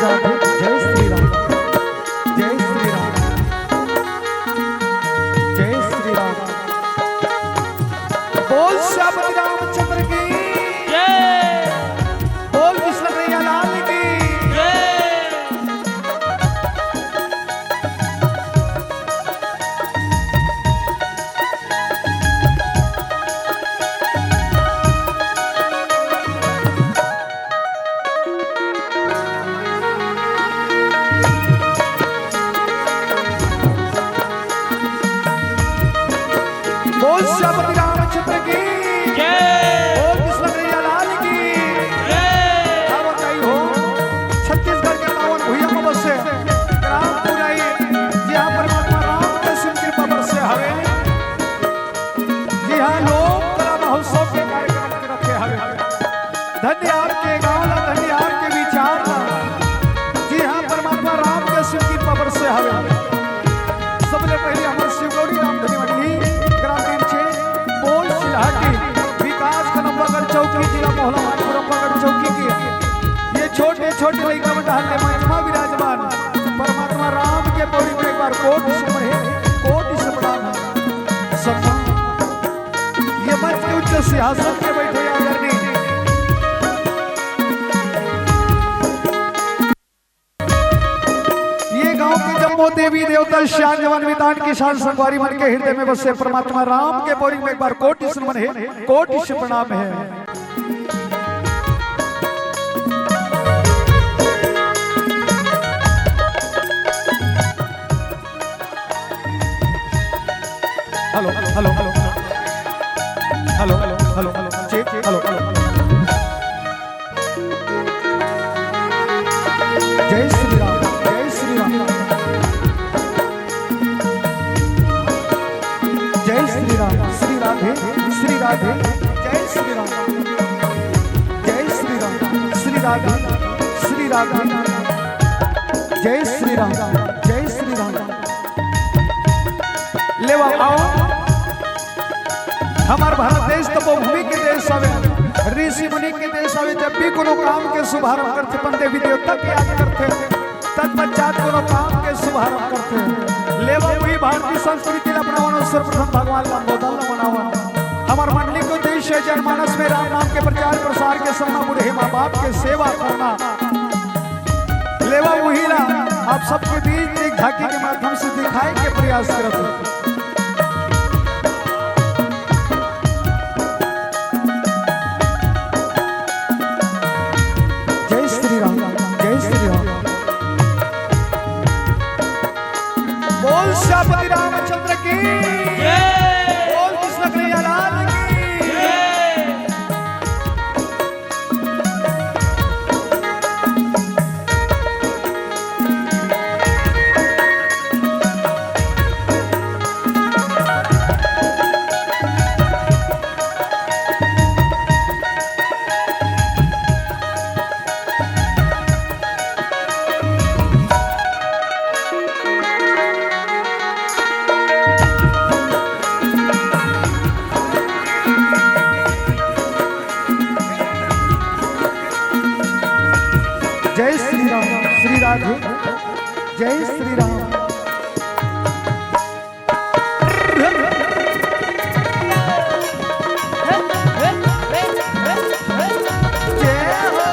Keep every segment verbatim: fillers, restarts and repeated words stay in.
राधे। जय श्री राम, जय श्री राम, जय श्री राम। बोल श्यामपति रामचंद्र की जय। बोल कृष्ण कन्हैया लाल की जय। बोल श्यामपति रामचंद्र की जय। बोल कृष्ण कन्हैया लाल की जय। अब बताई हो, छत्तीसगढ़ के पावन भुइयां में बसे ग्राम पुरई, जिहां परमात्मा राम के सिम कृपा बरसे हवे, जिहां लोक कला महोत्सव के कार्यक्रम रखे हवे। धन्य आपके गांव ला, धन्य आपके विचार ला, जिहां परमात्मा राम के सिम कृपा बरसे हवे। सबले पहले हमर शिवगौरी रामधनी मंडली, ग्राम नीमछे, पोल सिलहाटी, विकास खंड अम्बागढ़ चौकी, जिला मोहला मानपुर अम्बागढ़ चौकी के ये छोटे छोटे लइका मन डहर ले मंच मा विराजमान परमात्मा राम के पौड़ी में एक बार कोटि सुमन हे, कोटि से प्रणाम हे। सम्मान ये मंच के उच्च सिंहासन पे बैठे आदरणीय ये गांव के जम्मो देवी देवता, सियान जवान, विद्वान किसान, संगवारी मन के हृदय में बसे परमात्मा राम के पौड़ी में एक बार कोटि से नमन हे, कोटि से प्रणाम हे। Hello, hello, hello, hello. Hello, hello, hello, hello. Check, check. Hello, hello. जय श्री राम, जय श्री राम। जय श्री राम, श्री राधे, श्री राधे। जय श्री राम, जय श्री राम, श्री राधे, श्री राधे। जय श्री राम, जय श्री राम। लेवा आओ। हमर भारत देश तपोभूमि के देश हवे, ऋषि मुनि के देश हवे। जब भी कोनो काम के शुभारंभ करथे, अपन देवी देवता के याद करथे, तत्पश्चात कोनो काम के शुभारंभ करथे। लेवा उही भारतीय संस्कृति ला अपनावन अउ सर्वप्रथम भगवान लंबोदर ला मनावन। हमर मंडली के उद्देश्य जनमानस में राम नाम के प्रचार प्रसार के संग म बूढ़े माँ बाप के सेवा करना। लेवा उही ला आप सबके बीच एक झांकी के माध्यम से दिखाए के प्रयास करत हूँ। जय श्री राम, जय श्री राम। बोल श्यामपति रामचंद्र की जय। बोल कृष्ण कन्हैया लाल की जय। जय श्री राम, श्री राधे, जय श्री राम। जय हो।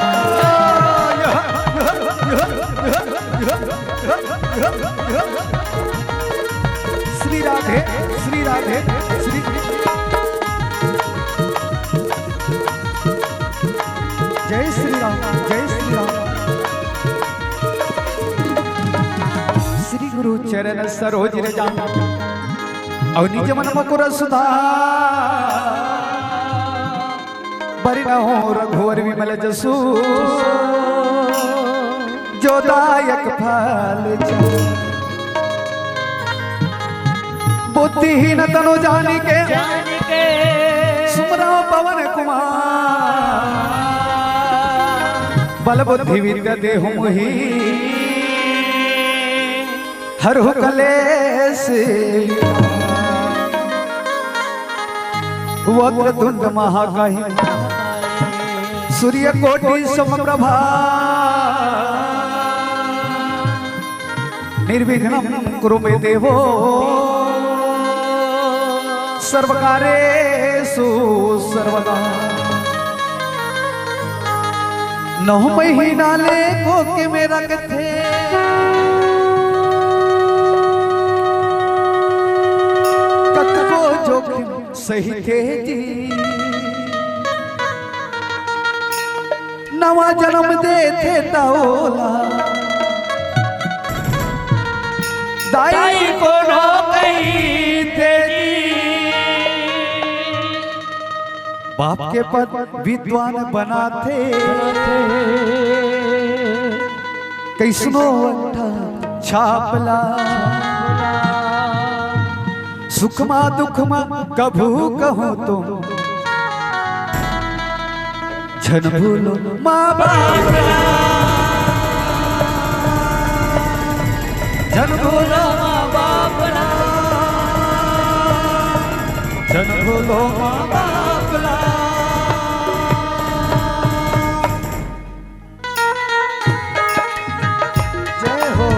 श्री राधे, श्री राधे, श्री जय श्री राम, जय श्री राम। श्री गुरु चरण सरोज रज अउ निज मन मुकुर सुधार। बरनउँ रघुवर विमल जसु, जो दायक फल चारि। बुद्धिहीन तनु जानिके, जानिके। सुमिरउँ पवन कुमार। बल बुद्धि विद्या देहु मोहि, हरहु कलेस। वक्रतुंड महाकाय, सूर्यकोटि समप्रभा। निर्विघ्नं कुरु मे देवो सर्वकार्येषु सर्वदा। नौ महीना ले कोख में रखथे, कतको जोखिम सहिथे जी। नवा जनम देथे त ओला दाई कोनो कहिथे जी। बाप के पद विद्वान बनाथे, कइसनो अंगठा छाप ला। सुख मा दुख मा कभू कहूँ तो झन भूलो माँ बाप ला। झन भूलो माँ बाप ला। झन भूलो माँ बाप ला। जय हो,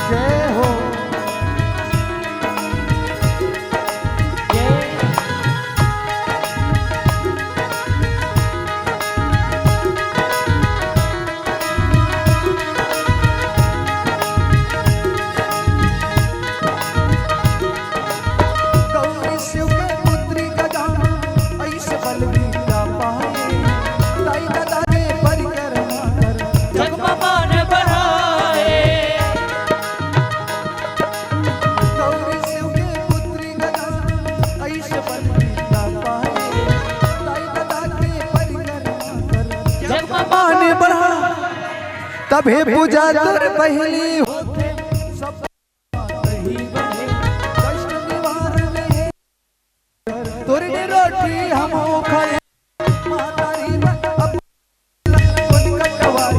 जय हो। गौरी शिव के पुत्री गजानन, ऐसे बल विद्या पाए। दाई ददा के परिक्रमा कर, जग मा मान बढ़ाए। गौरी शिव के पुत्री गजानन, ऐसे बल विद्या पाए। दाई ददा के परिक्रमा कर, जग मा मान बढ़ाए। तभे पूजा तोर पहिली होथे, सब कष्ट निवारण हे। तोर रोटी हम खाए, महतारी बर अपन कोन कटवाई।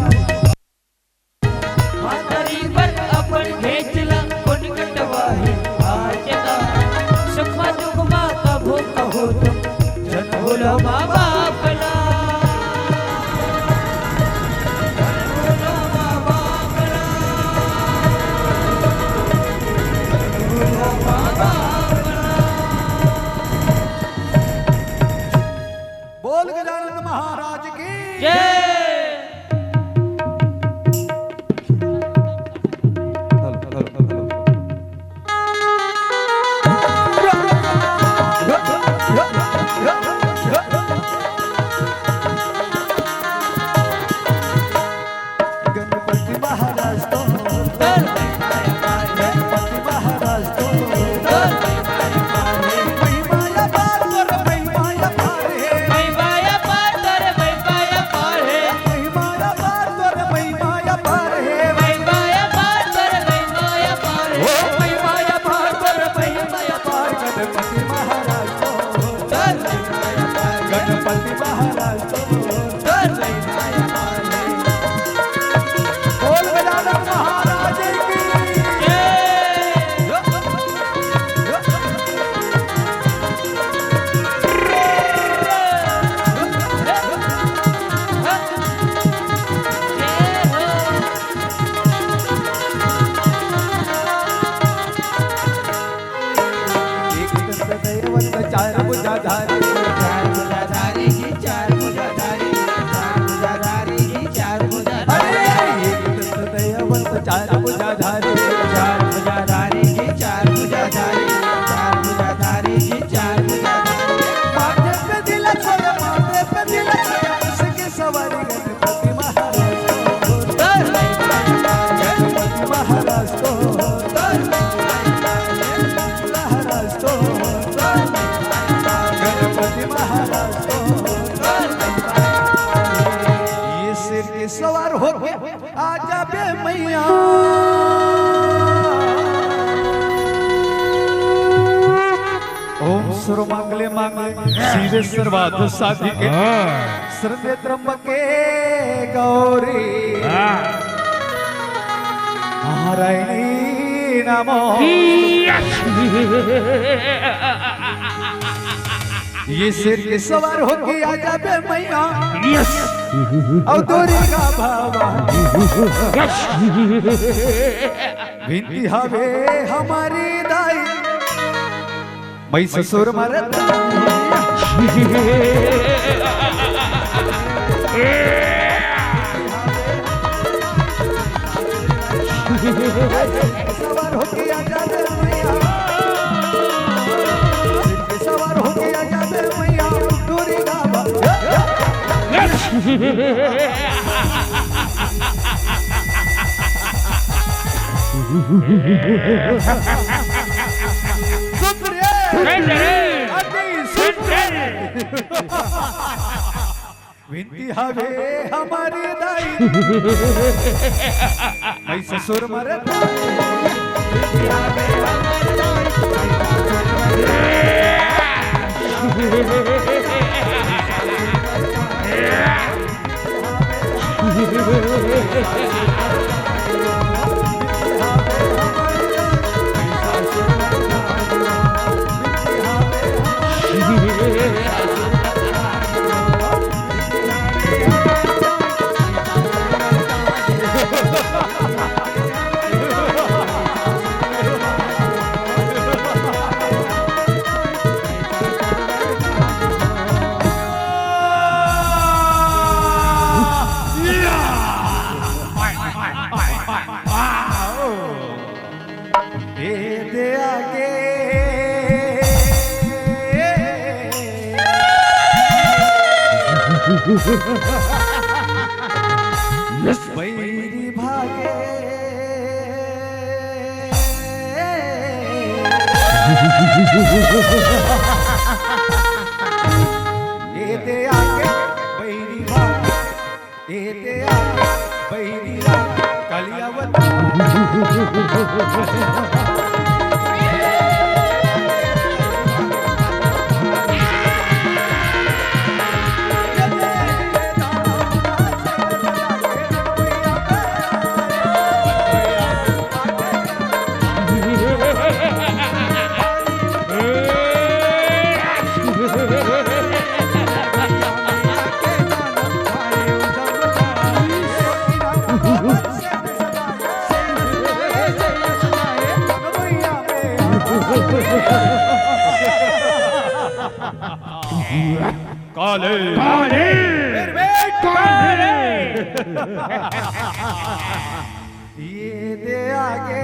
महतारी बर अपन घेंच ला कोन कटवाई। आज ना सुख मा दुख मा कभू कहो तुम, झन भूलो माँ बाप ला। बोल गजानन महाराज की जय। गणपति महाराज तो, गणपति महाराज तो, महिमा अपार तोर, महिमा अपार हे। महिमा अपार तोर, महिमा अपार हे। महिमा अपार तोर, महिमा अपार हे। महिमा अपार तोर, महिमा अपार हे। ओ महिमा अपार तोर, महिमा अपार, गणपति महाराज तो, गणपति महाराज तो। बोल गजानन महाराज की। एक दंत दंतवंत चार भुजाधारी, चार भुजाधारी जी, चार भुजाधारी, चार भुजाधारी जी, चार भुजाधारी। अरे, एक दंत दंतवंत चार भुजाधारी, चार भुजाधारी जी, चार भुजाधारी, चार भुजाधारी जी, चार भुजाधारी। माथे पे तिलक छोड़, माथे पे तिलक छोड़, उसकी सवारी गणपति महाराज को, गणपति महाराज को, महाराज को, गणपति महाराज को। ये शेर के सवार होके आ जाबे मैया। ओम सर्वमंगले मांगले शिवे सर्वार्थ साधिके। हाँ। शरण्ये त्र्यंबके गौरी। हाँ। नारायणी नमो। यस। ये शेर के सवार होके आ जाबे मैया। यस। अउ दुर्गा भवानी। विनती हवे हमर दाई, मैं ससुर मरत। सवार होके आ जा रे मैया, सवार होके आ जा रे मैया, दुर्गा बा- सुन रे। सुन रे। अति सुन रे। विनती हवे हमर दाई, मैं ससुर मरत। ए दे आगे। बैरी भागे। ए दे आगे, बैरी भागे। ए दे आगे, बैरी भागे। काली अवतार। काले। काले। काले। ये दे आगे।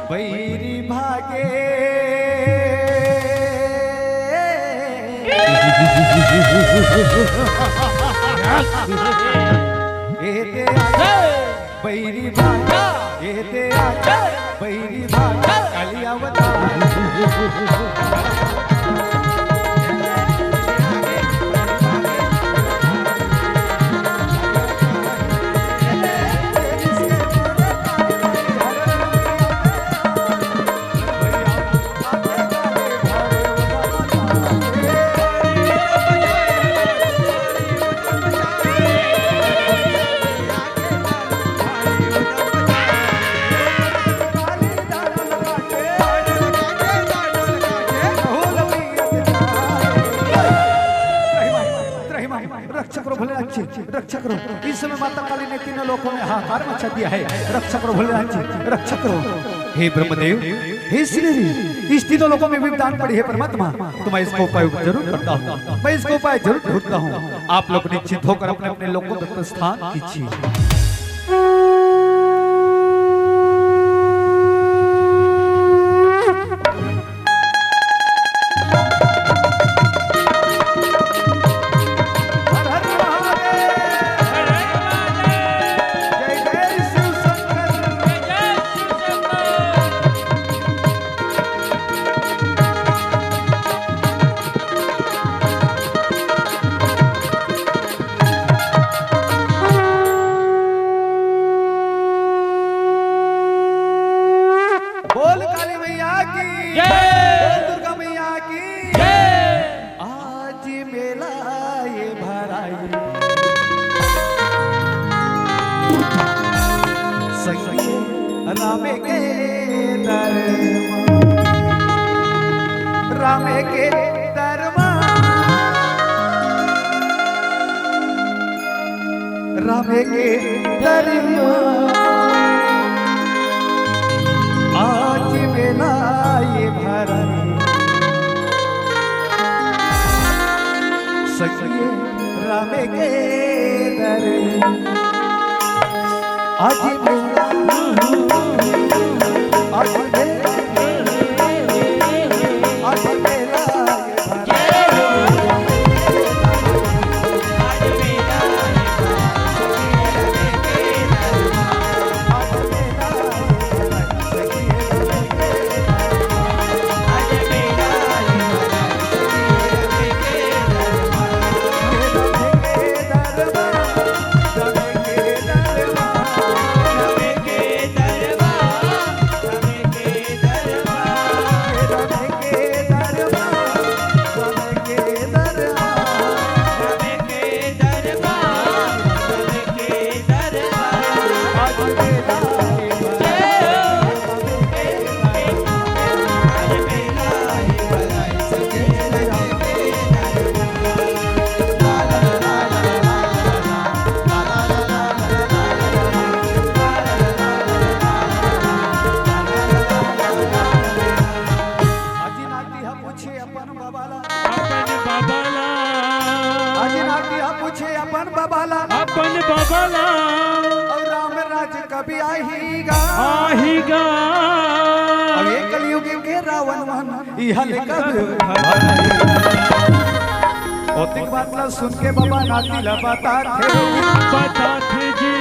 बैरी भागे। ये दे आगे। बैरी भागा, ए दे आगे, बैरी भागा, काली अवतार। रक्षा करो भोलेनाथ जी, रक्षा करो। इस समय माता काली ने तीनों लोकों में हाहाकार मचा दिया है। रक्षा करो भोलेनाथ जी, रक्षा करो। हे ब्रह्मदेव, हे श्री हरि, इस तीनों लोकों में विपदान पड़ी है परमात्मा, तो मैं इसका उपाय जरूर करता हूँ, मैं इसका उपाय जरूर ढूंढता हूँ। आप लोग निश्चिंत होकर अपने अपने लोकों में प्रस्थान कीजिए। बोल काली मैया की जय। बोल दुर्गा मैया की जय। आज मेला ये भराई संगी राम के दरबार। रामे के दरबार, रामे के दरबार, आज मेला ये भरा सखिए रामे के दरबार। आज मेला, आज मेला, आज मेला, अजी नाती ह पूछे अपन बाबा ला। अपन बाबा ला। अजी नाती ह पूछे अपन बाबा ला। अपन बाबा ला। अउ राम राज कभी आही गा। आही गा। अउ ये कलयुग के रावण मन इहा ले कब। ओतिक बात ला सुन के बाबा नाती ला बताथे। बताथे जी।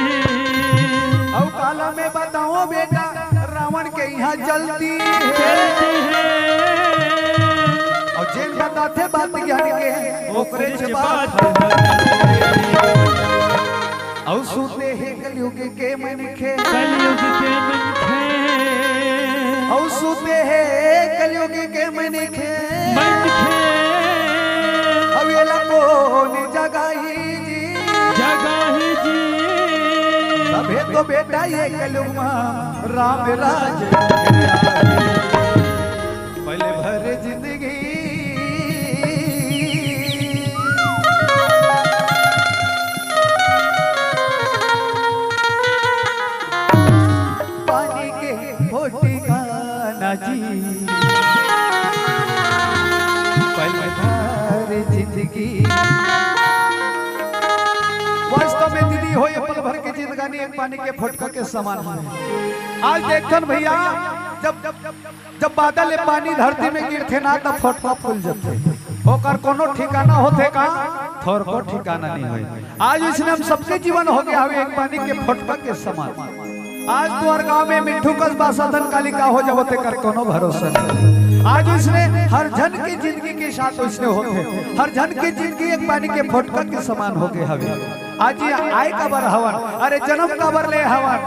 अउ काला में बताओ बेटा, रावण के इहाँ जल्दी हे। जल्दी हे। अउ जेन बताथे बात ज्ञान के, ओकरे से बात। अउ सुते हे कलयुग के मनखे। कलयुग के मनखे। अउ सुते हे कलयुग के मनखे। मनखे। अउ एला कोन जगाही जी। जगाही जी। तभे तो बेटा ये कलयुग मा राम राज। पहले भर जिंदगी पानी के फोटका ना जी, पल भर जिंदगी। वास्तव में दीदी हो, ये पल भर के जिंदगानी एक पानी के फोटका के समान है। आज देखथन भैया, जब जब बादल ले पानी धरती में गिरथे ना, तब फोटका फूल जथे। ओकर कोनो ठिकाना होथे का? थोरको ठिकाना नहीं होय। आज इसने हम सबके जीवन हो गया हवे एक पानी के फोटका के समान। आज तोर गांव में मिट्ठू कस बासथन, काली का हो जावो तेकर कोनो भरोसा नहीं। आज इसने हर जन के जिंदगी के साथ इसने होथे, हर जन के जिंदगी एक पानी के फोटका के समान हो गए हवे। आज ये आए काबर हवन, अरे जन्म काबर ले हवन,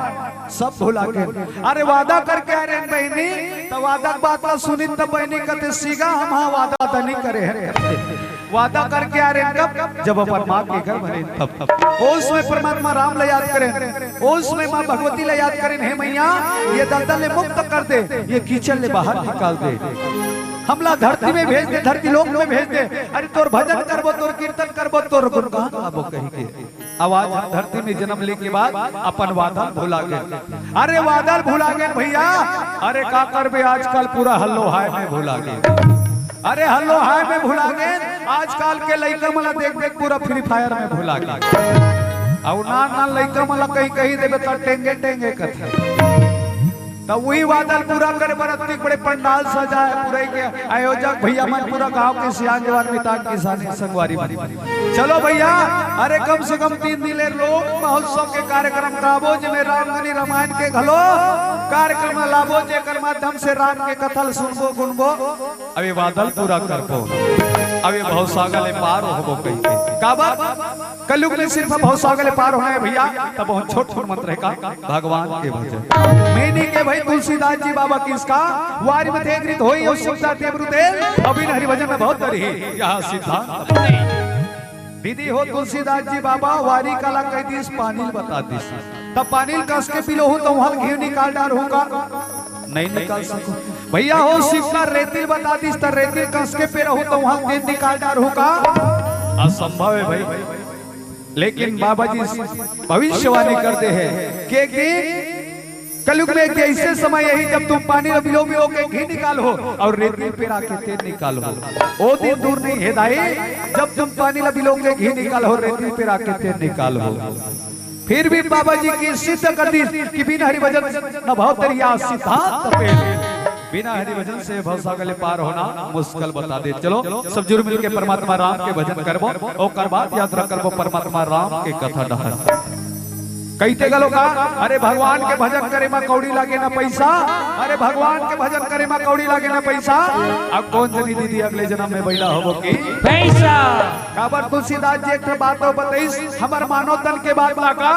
सब भुला गेन। अरे वादा करके आए रेन बहिनी, त वादा के बात ला सुनिन त बहिनी कथे, "सिगा हम हा वादा त नहीं करे हन।" वादा करके आए रेन कब? जब अपन माँ के गर्भ में तब। ओ समय परमात्मा राम ला याद करेन, ओ समय माँ भगवती ला याद करेन, "हे मैया, ये दलदल ले मुक्त कर दे, ये कीचड़ ले बाहर निकाल दे, हमला धरती में भेज दे, धरती लोक में भेज दे। अरे तोर भजन करबो, तोर कीर्तन करबो, तोर गुणगान गाबो," कही के। अब आज हम धरती में जन्म ले के बाद अपन वादा भुला गेन। अरे वादा भुला गेन भैया, अरे का करबे, आजकल पूरा हल्लो हाय में भुला गेन। अरे हल्लो हाय में भुला गेन, आजकल के लइका मन ला देख देख पूरा Free Fire में भुला गेन। अउ नान नान लइका मन ला कहीं कहीं देबे त टेंगे टेंगे कथे। त उही वादा ल पूरा करे बर अतिक बड़े पंडाल सजाए, पुरई के आयोजक भैया मन, पूरा गांव के सियान जवान मितान किसान संगवारी मन। चलो भैया, अरे कम से कम तीन दिन ले लोक महोत्सव के कार्यक्रम कराबो, जेमे रामधनी रामायण के घलो कार्यक्रम लाबो, जेकर माध्यम से राम के कथा ल सुनबो, गुनबो। अब ये वादा ल पूरा करबो, अब ये भवसागर ले पार होबो कहिके। काबर? कलयुग में सिर्फ भवसागर ले पार होना है भैया, तब बहुत छोट छोट मंत्र है का भगवान के भजन। मैंने के भाई तुलसीदास जी बाबा किसका वारी में थे गृत होई और सुखदा देव रुदेल, अभी हरि भजन में बहुत दरी है, यह सिद्धांत नहीं। विधि हो तुलसीदास जी बाबा वारी काला कह दिस, पानी ल बता दिस। तब पानी ल कस के पी लो हूँ तो वहां घी निकाल डार हूँ का? नहीं निकाल सको। भैया हो, सिरसा रेती ल बता दिस त रेती ल कस के पेरहू त उहां तेल निकाल डारहू का? असंभव हे भाई। लेकिन बाबा जी भविष्यवाणी कर दे हे कि एक दिन कलयुग में एक ऐसे समय आही जब तुम पानी ल बिलो बिलो के घी निकालहू अउ रेती ल पेरा के तेल निकालहू। ओ दिन दूर नहीं हे दाई, जब तुम पानी ल बिलो के घी निकालहू, रेती ल पेरा के तेल निकालहू। फिर भी बाबा जी की सिद्ध कर दिस कि बिन हरि भजन न भव तरिया, सिद्धांत पेल। बिना हरि भजन से भवसागर ले पार होना मुश्किल बता दे। चलो सब जुड़ मिल के परमात्मा राम के भजन करबो, ओकर बाद यात्रा करबो परमात्मा राम के कथा डहर। कहिथे घलो का, अरे भगवान के भजन करे म कौड़ी लागे न पइसा, अरे भगवान के भजन करे म कौड़ी लागे न पइसा। अब कोन जनी दीदी अगले जनम में बइला होबो कि भैंसा। काबर तुलसीदास जी एक ठो बात अउ बतइस, हमर मानव तन के बात ला का,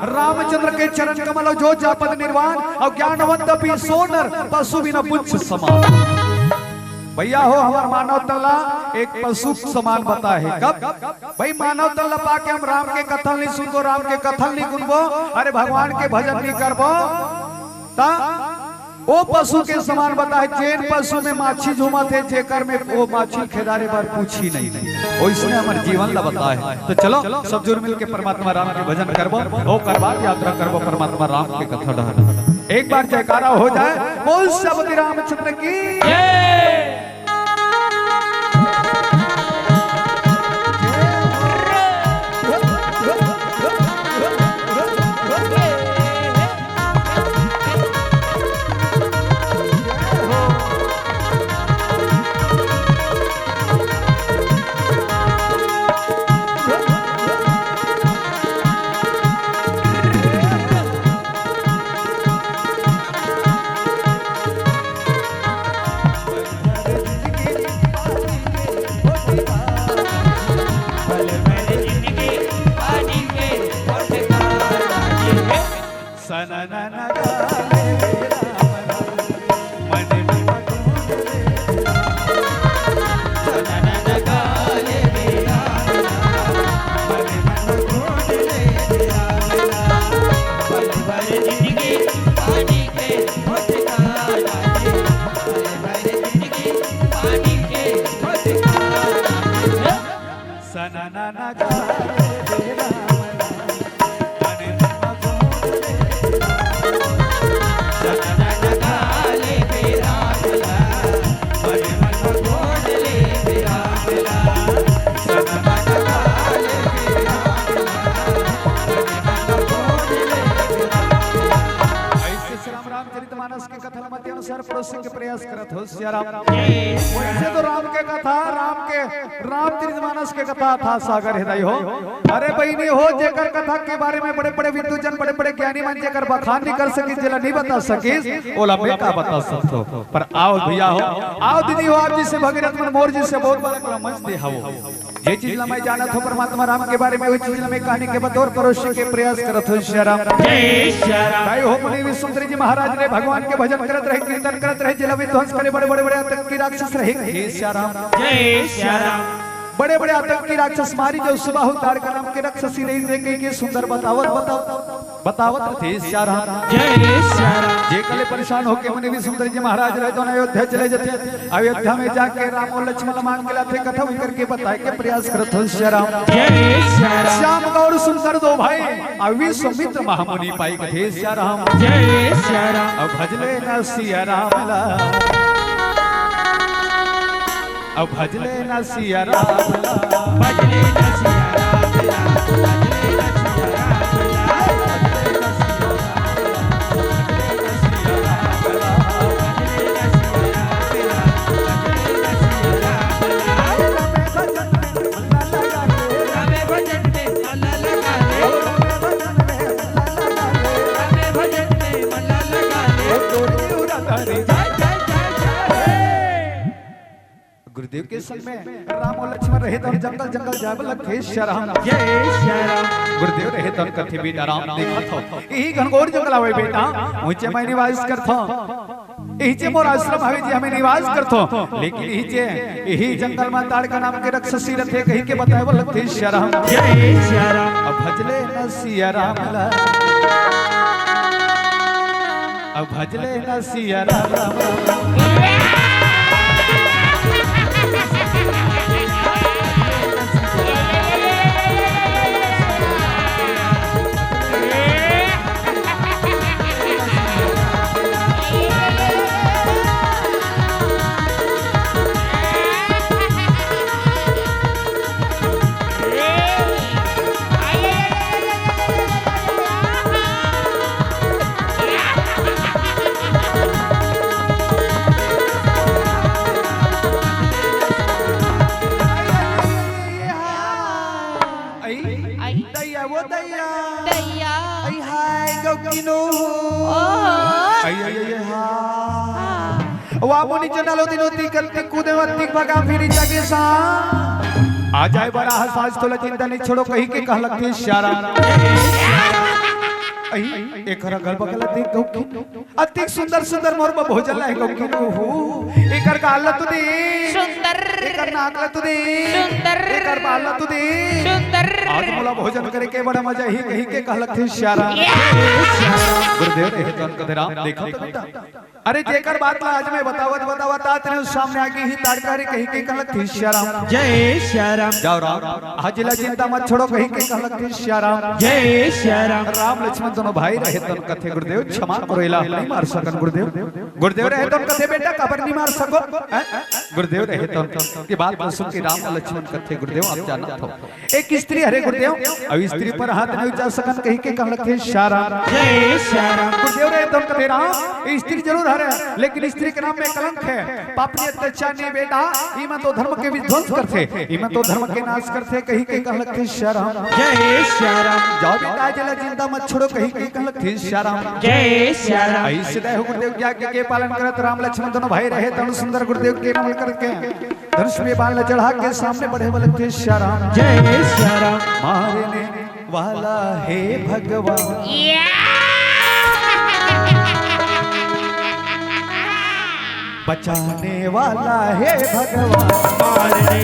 रामचंद्र के चरण कमल अउ जो जा पद निर्वाण, अउ ज्ञानवंत भी सो नर पशु बिन पुच्छ समान। भैया हो, हमर मानव तन ला एक पशु समान बताए हे। कब? भाई, मानव तन ला पाके हम राम के कथा ल नहीं सुनबो, राम के कथा ल नहीं गुनबो, अरे भगवान के भजन नहीं करबो, त ओ पशु के समान बताए, जेन पशु में माछी झूमत हे, जेकर में ओ माछी खेदारे बर पूछी नहीं, ओइसने हमर जीवन ला बताए। तो चलो, सब जुड़ मिल के परमात्मा राम के भजन करबो, ओकर बाद यात्रा करबो परमात्मा राम के कथा डहर। एक बार जयकारा हो जाए, बोल श्रीपति रामचंद्र की। ऐसे श्री राम रामचरित मानस के कथा ल मध्य अनुसार परोसे के प्रयास करत हो सिया राम। वैसे तो राम के कथा, राम के, रामचरित मानस के कथा अथाह सागर हे दाई हो। अरे बहिनी हो, जेकर कथा के बारे में बड़े-बड़े विद्वजन, बड़े-बड़े ज्ञानी मन जेकर बखान नहीं कर सकिस, जेला नहीं बता सकिस, ओला मैं का बता सकथों। पर आओ भैया हो, आओ दीदी हो, आप जइसे भगीरथ मन मोर जइसे बहुत बड़ा मंच दे हवो। जे चीज ला मैं जानत हों परमात्मा राम के बारे में, ओही चीज ला मैं कहने के बतौर परोसे के प्रयास करत हों। सिया राम। जय सिया राम। भाई हो, मुनि विश्वामित्र जी महाराज रे भगवान के भजन करत रहे, कीर्तन करत रहे, जेला विध्वंस करे बड़े बड़े बड़े आतंकी राक्षस रहे। हे सिया राम। जय सिया राम। बड़े बड़े आतंकी राक्षस मारी जो सुबाहु ताड़का नाम के राक्षसी रहिस, देखे के सुंदर बतावत बतावत बतावत रथे सिया राम। जय सिया राम। जेकर ले परेशान होके मुनि विश्वामित्र जी महाराज रहे तो अयोध्या चले जाथे। अयोध्या में जाके राम अउ लक्ष्मण ला मांग के लाथे, कथा उही करके बताए के प्रयास करत हों सिया राम। जय सिया राम। श्याम गौर सुंदर दो भाई, अउ विश्वामित्र महामुनि पाई कथे सिया राम। जय सिया राम। अउ भजले न सिया राम ला। अउ भजले न सिया राम ला। भजले न सिया राम ला। भजले न सिया राम ला। गुरुदेव के संग में राम अउ लक्ष्मण रहे त जंगल जंगल जाए बर लगथे सिया राम। जय सिया राम। गुरुदेव रहे त कथे बेटा राम देखत हो, इही घनघोर जंगल हवे बेटा, उहिंचे मैं निवास करथों, इहिंचे मोर आश्रम हवे जी, हमें निवास करथों। लेकिन इहिंचे, इही जंगल में ताड़का नाम के राक्षसी रथे कहिके बताए बर लगथे सिया राम। जय सिया राम। अउ भजले न सिया राम ला। अउ भजले ना सिया राम राम राम। आई, आई। दैया, वो दैया। दैया। आई, हाय, गौकिनो। ओहो। आई, आई, आई, हाय। हाँ। वाह, मुनि चंडालो दिनो तिक, तिक कूदे व तिक भगा फिरी जागे सा। आ जाए बड़ा हसास तोला चिंता नहीं छोड़ो कही के कह लगथे सिया राम। आई, एकर अगल बगल देख गौकिन। अतिक सुंदर सुंदर मोर बर भोजन लाए गौकिन। ओहो, एकर गाल ला तो दे। सुंदर। एकर नाक ला तो दे। सुंदर। एकर बाल ला तो दे। सुंदर। आज मोला भोजन करे के बड़ा मजा ही कही के कह लगथे सिया राम। या। गुरुदेव रहे तन कथे राम, देखा तो बेटा। अरे जेकर बात ला आज मैं बतावत बतावत आत रहे सामने आगे ही ताड़का रे कही के कह लगथे सिया राम। जय सिया राम। जाओ राम। आज ला चिंता मत छोड़ो कही के कह लगथे सिया राम। जय सिया राम। राम लक्ष्मण दोनों भाई रहे तन कथे गुरुदेव क्षमा करो एला नहीं मार सकन गुरुदेव। गुरुदेव रहे तन कथे बेटा काबर नहीं मार सको? हैं? गुरुदेव रहे तन की बात ला सुन के राम लक्ष्मण कथे गुरुदेव आप जानत हो एक स्त्री हरे गुरुदेव, अब स्त्री पर हाथ नहीं उठा सकन कही के कह लगथे सिया राम। जय सिया राम। गुरुदेव रहे तन कथे राम, स्त्री जरूर हरे, लेकिन स्त्री के नाम में कलंक है। पाप नहीं अत्याचार नहीं बेटा, इमा तो धर्म के विध्वंस करथे, इमा तो धर्म के नाश करथे, कही के कह लगथे सिया राम। जय सिया राम। जाओ बेटा, जेला जिंदा मत छोड़ो, कही के कह लगथे सिया राम। जय सिया राम। ऐसे दय हो गुरुदेव के आज्ञा के पालन करत राम लक्ष्मण दोनों भाई रहे तन सुंदर गुरुदेव के नमन करके धनुष में बाण चढ़ा के सामने बढ़े व लगथे सिया राम। जय सिया राम। मारे ने वाला हे भगवान। या। बचाने वाला हे भगवान। मारने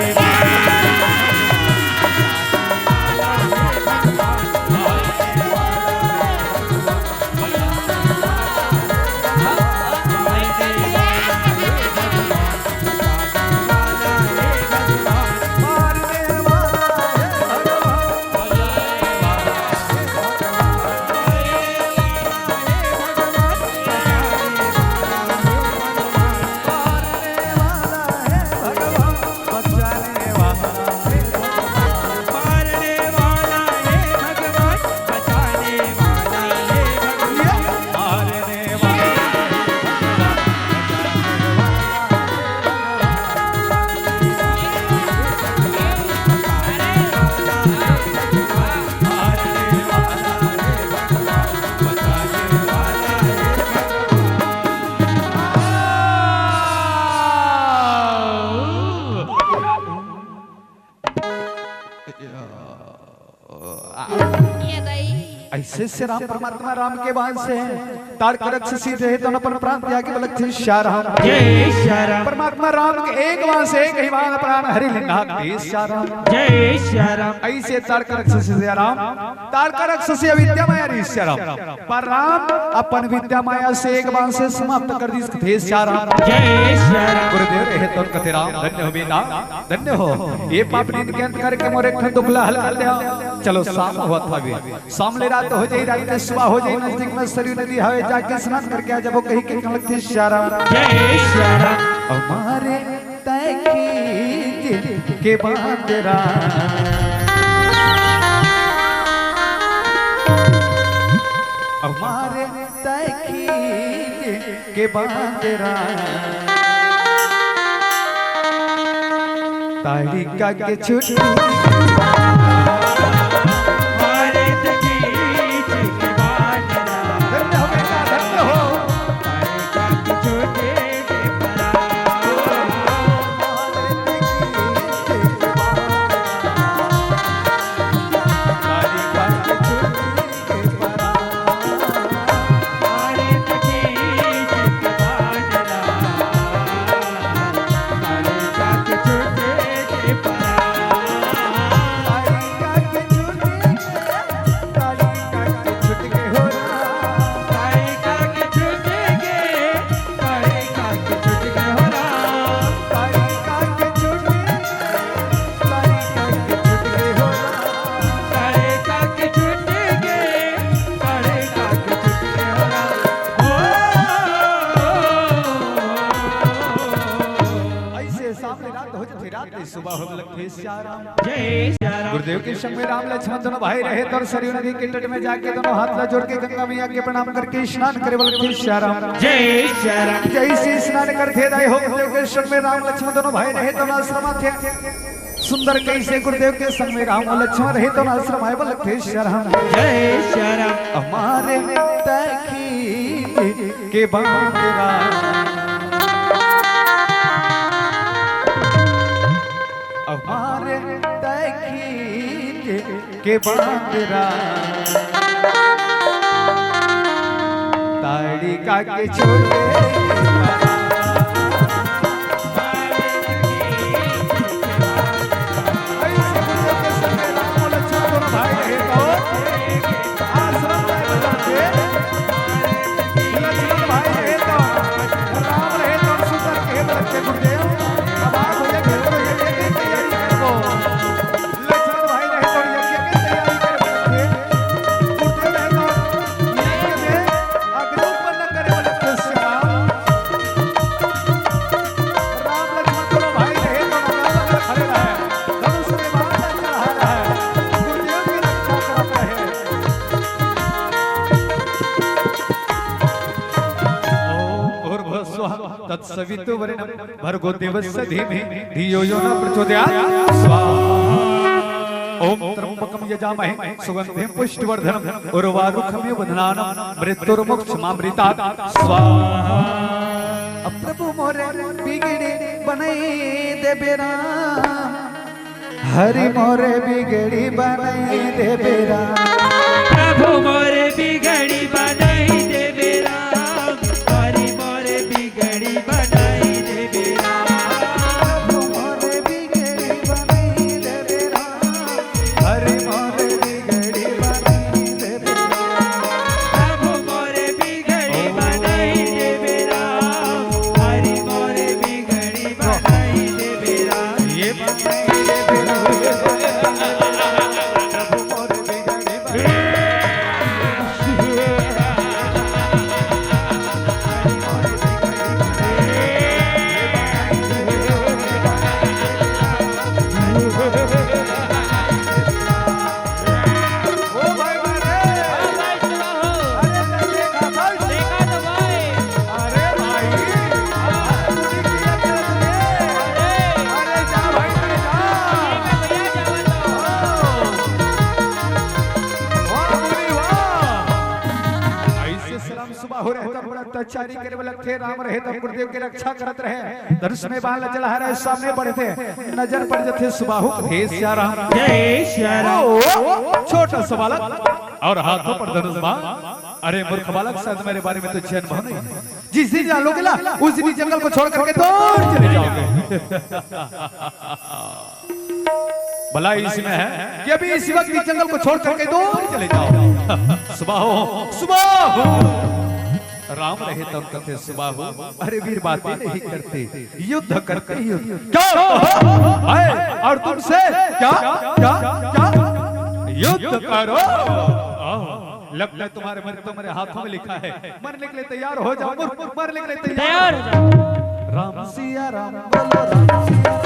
ये दाई। ऐसे से राम परमात्मा राम के बाण से ताड़का राक्षसी रहे तो अपन प्राण त्यागी व लगथे सिया राम। जय सिया राम। परमात्मा राम के एक बाण से एक ही बाण प्राण हरि लेना दे सिया राम। जय सिया राम। ऐसे ताड़का राक्षसी से राम, ताड़का राक्षसी अविद्या माया रही सिया राम। पर राम अपन विद्या माया से एक बाण से समाप्त कर दिस कथे सिया राम। जय सिया राम। गुरुदेव रहे तो कथे राम धन्य हो बेटा, धन्य हो। ये पाप दिन के अंत करके मोर एक ठन दुख ला हल कर दे। चलो शाम होवत हवे, शाम ले रात हो जाई, रात के सुबह हो जाई, नजदीक में सरयू नदी हवे, जाके स्नान करके आ जाबो कही के कह लगथे सिया राम। जय सिया राम। हमारे तैं खींच के बांदरा। हमारे तैं खींच के बांदरा। ताड़का के छुट्टी। हमारे तैं खींच के बांदरा। धन्य हो बेटा, धन्य हो। सुबह होवे लगथे सियाराम। जय सियाराम। गुरुदेव के संग में राम लक्ष्मण दोनों भाई रहे तो सरयू नदी के तट में जाके दोनों हाथ ला जोड़ के गंगा मैया के प्रणाम करके स्नान करे बर लगथे सियाराम। जय सियाराम। जैसे स्नान करथे दाई हो गुरुदेव के संग में राम लक्ष्मण दोनों भाई रहे तो आश्रम आथे। सुंदर कइसे गुरुदेव के संग में राम लक्ष्मण रहे तो आश्रम आए बर लगथे सियाराम। जय सियाराम। हमारे तखी के बांदरा, हमारे तखी के बांदरा, ताड़ी का के छोटे आश्रम में बजाते, लक्ष्मण भाई रहे तो, राम रहे तो, सुंदर कहे बच्चे गुरुदेव, अब आप भैया के तो यज्ञ की तैयारी करबो। लक्ष्मण भाई रहे तो यज्ञ की तैयारी करबो। गुरुदेव रहे तो यज्ञ में अग्नि उत्पन्न करे वाले कृष्ण राम। राम लक्ष्मण दोनों भाई रहे तो नंगा खड़े रहे, धनुष में बाण चढ़ा रहे, गुरुदेव की रक्षा करत रहे। ओम भूर्भुवः स्वः तत्सवितुर्वरेण्यं भर्गो देवस्य धीमहि धियो यो नः प्रचोदयात्। स्वाहा। ओम त्र्यंबकं यजामहे सुगंधिं पुष्टिवर्धनम् उर्वारुकमिव बन्धनानां मृत्युर्मुक्षमामृतात्। स्वाहा। अब प्रभु मोरे बिगड़ी बनाई देबे राम, हरि मोरे बिगड़ी बनाई देबे राम। प्रभु मोरे बिगड़ी बनाई देबे राम, हरि मोरे बिगड़ी बनाई देबे राम। प्रभु मोरे बिगड़ी बनाई देबे राम, हरि मोरे बिगड़ी बनाई देबे राम। प्रभु मोरे बिगड़ी बनाई देबे राम, हरि मोरे बिगड़ी बनाई देबे राम। ये अइसे सलाम सुबह हो रहे तब बड़ा अत्याचारी करे वाला थे, राम रहे तब गुरुदेव के रक्षा करत रहे, धनुष में बाण चला रहे, सामने बढ़ते, नजर पड़ जाते सुबाहु। हे सिया राम। जय सिया राम। ओ, छोटा सा बालक और हाथों पर धनुष बाण। अरे मूर्ख बालक, शायद मेरे बारे में तुझे अनुभव नहीं है। जिस दिन जान लोगे ना, उस दिन इस जंगल को छोड़ करके दूर चले जाओगे। भला इसी में है कि अभी इसी वक्त इस जंगल को छोड़ करके दूर चले जाओ। सुबाहु, सुबाहु। राम रहे तब कथे सुबाहु। अरे वीर बातें नहीं करते, युद्ध करते ही युद्ध। क्या? है? और तुमसे क्या, क्या, क्या? युद्ध करो। लगता है तुम्हारे मर-, तुम्हारे हाथों में लिखा है। मरने के लिए तैयार हो जाओ, मर-, मरने के लिए तैयार। तैयार हो जाओ। राम सिया राम बोलो, राम सिया।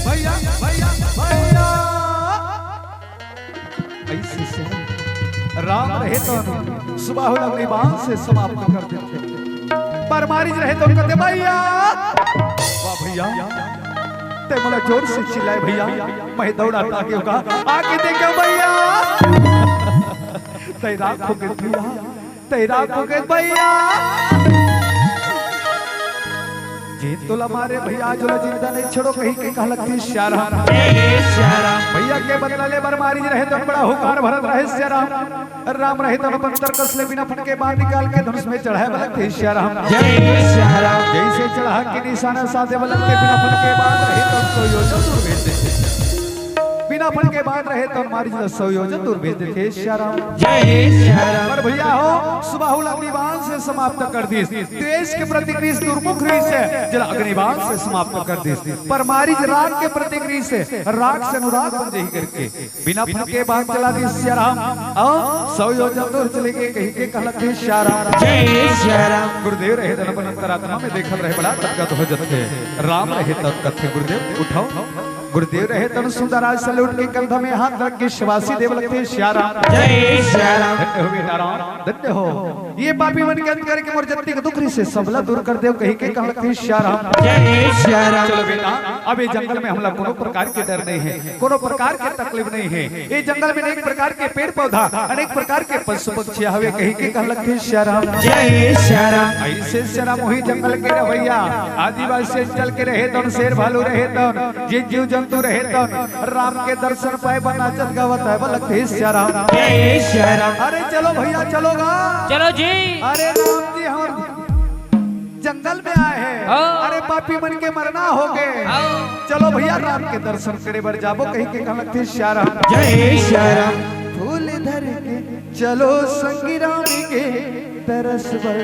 भैया, भैया, भैया। ऐसे से राम रहे तो सुबाहु ला अग्नि बाण से समाप्त कर देते, पर मारी रहे तो कहते भैया, वाह भैया, ते मोला जोर से चिल्लाए भैया, मैं दौड़ा आगे होगा, आके देखो भैया, तैराक हो गए भैया, तैराक हो गए भैया। जेन तोला मारे भैया, आज ओला जिंदा नइ छोड़ों, कहिके कहलक हे सियाराम। जय सियाराम। भैया के बदला ले बर मारिच रहे तउन बड़ा हुंकार भरत रहे सियाराम। राम रहे तउन अपन तरकस ले बिना फन के बाण निकाल के धनुष में चढ़ाय बर लगथे सियाराम। जय सियाराम। जइसे चढ़ा के निसाना साधे बर लगथे, बिना फन के बाण रहे तउन सौ योजन दूर भेज देथे। बिना फन के बाण रहे तउन मारिच ला सौ योजन दूर भेज देथे सियाराम। जय सियाराम। पर भैया हो, सुबाहु ला अग्नि बाण से समाप्त कर दिस। तेज के प्रतीक रिहिस, दुर्मुख रिहिस, जेला अग्नि बाण से समाप्त कर दिस। पर मारिच राग के प्रतीक रिहिस, राग से अनुराग बन जाही करके बिना फन के बाण चला दिस सियाराम। अउ सौ योजन दूर चले गे कहिके कहलक हे सियाराम। जय सियाराम। गुरुदेव रहे तउन अपन अंतरात्मा में देखत रहे, बड़ा गदगद हो जथे। राम रहे तउन कथे, गुरुदेव उठव। गुरुदेव रहे तउन सुंदराज सलूट के कंधा में हाथ रख के शाबासी देव लगथे सियाराम। जय सियाराम। धन्य हो बेटा राम, धन्य हो। ये पापी मन के अंत करके मोर जतिक दुख रिहिसे सबला दूर कर देव कहिके कहलक हे सियाराम। जय सियाराम। चलो बेटा, अब ये जंगल में हमला कोनो प्रकार के डर नइ हे, कोनो प्रकार के तकलीफ नइ हे। ये जंगल में अनेक प्रकार के पेड़ पौधा, अनेक प्रकार के पशु पक्षी हवे कहिके कहलक हे सियाराम। जय सियाराम। अइसे सियाराम उही जंगल के रहवइया आदिवासी अंचल के रहे तउन, शेर भालू रहे तउन, जे जीव जंतु रहे तउन, राम के दर्शन पाय बर नाचत गावत आय बर लगथे सियाराम। जय सियाराम। अरे चलो भैया, चलो गा। चलो जी। अरे राम जी हमर जंगल में आय हे। हाँ। अरे पापी मन के मरना होगे। हाँ। चलो भैया राम के दर्शन करे बर जाबो कहिके कहलक हे सियाराम। जय सियाराम। फूल धर के चलो संगी राम के दरस बर।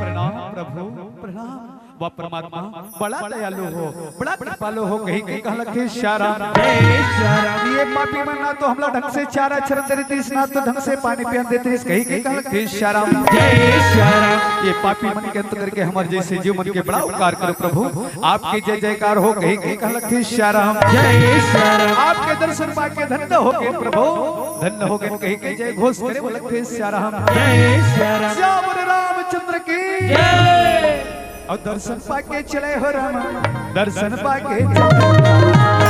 प्रणाम प्रभु, प्रणाम। वाह परमात्मा, बड़ा दयालु हो, बड़ा कृपालु हो, कहिके कहलक हे सियाराम। जय सियाराम। ये पापी मन ना तो हमला ढंग से चारा चरन देतिस, ना तो ढंग से पानी पियन देतिस, कहिके कहलक हे सियाराम। जय सियाराम। ये पापी मन के अंत करके हमर जइसे जीव मन के बड़ा उपकार करो प्रभु। आपके जय जयकार हो, कहिके कहलक हे सियाराम। जय सियाराम। आपके दर्शन पाके धन्य होगे प्रभु, धन्य होगे कहिके जय घोष करे बर लगथे सियाराम। जय सियाराम। सियावर रामचंद्र की जय। अउ दर्शन पाके चले हो राम, दर्शन पाके चले।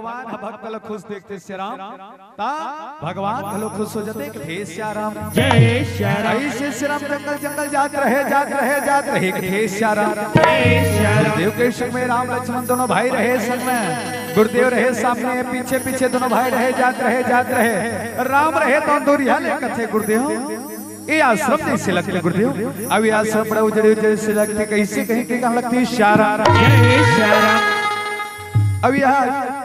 भगवान ह भक्त ल खुश देखथे सियाराम, त भगवान घलो खुश हो जाथे। कथे सियाराम। जय सियाराम। अइसे सियाराम जंगल जंगल जात रहे, जात रहे, जात रहे। कथे सियाराम। जय सियाराम। गुरुदेव के संग में राम लक्ष्मण दोनों भाई रहे संग में। गुरुदेव रहे सामने, पीछे पीछे दोनों भाई रहे, जात रहे, जात रहे। राम रहे तो दूरिहा ले कथे गुरुदेव, ए आश्रम जइसे लगथे गुरुदेव। अब ए आश्रम बड़ा उजड़े उजड़े से लगथे, कइसे कहिके कहन लगथे सियाराम। जय सियाराम। अब इहाँ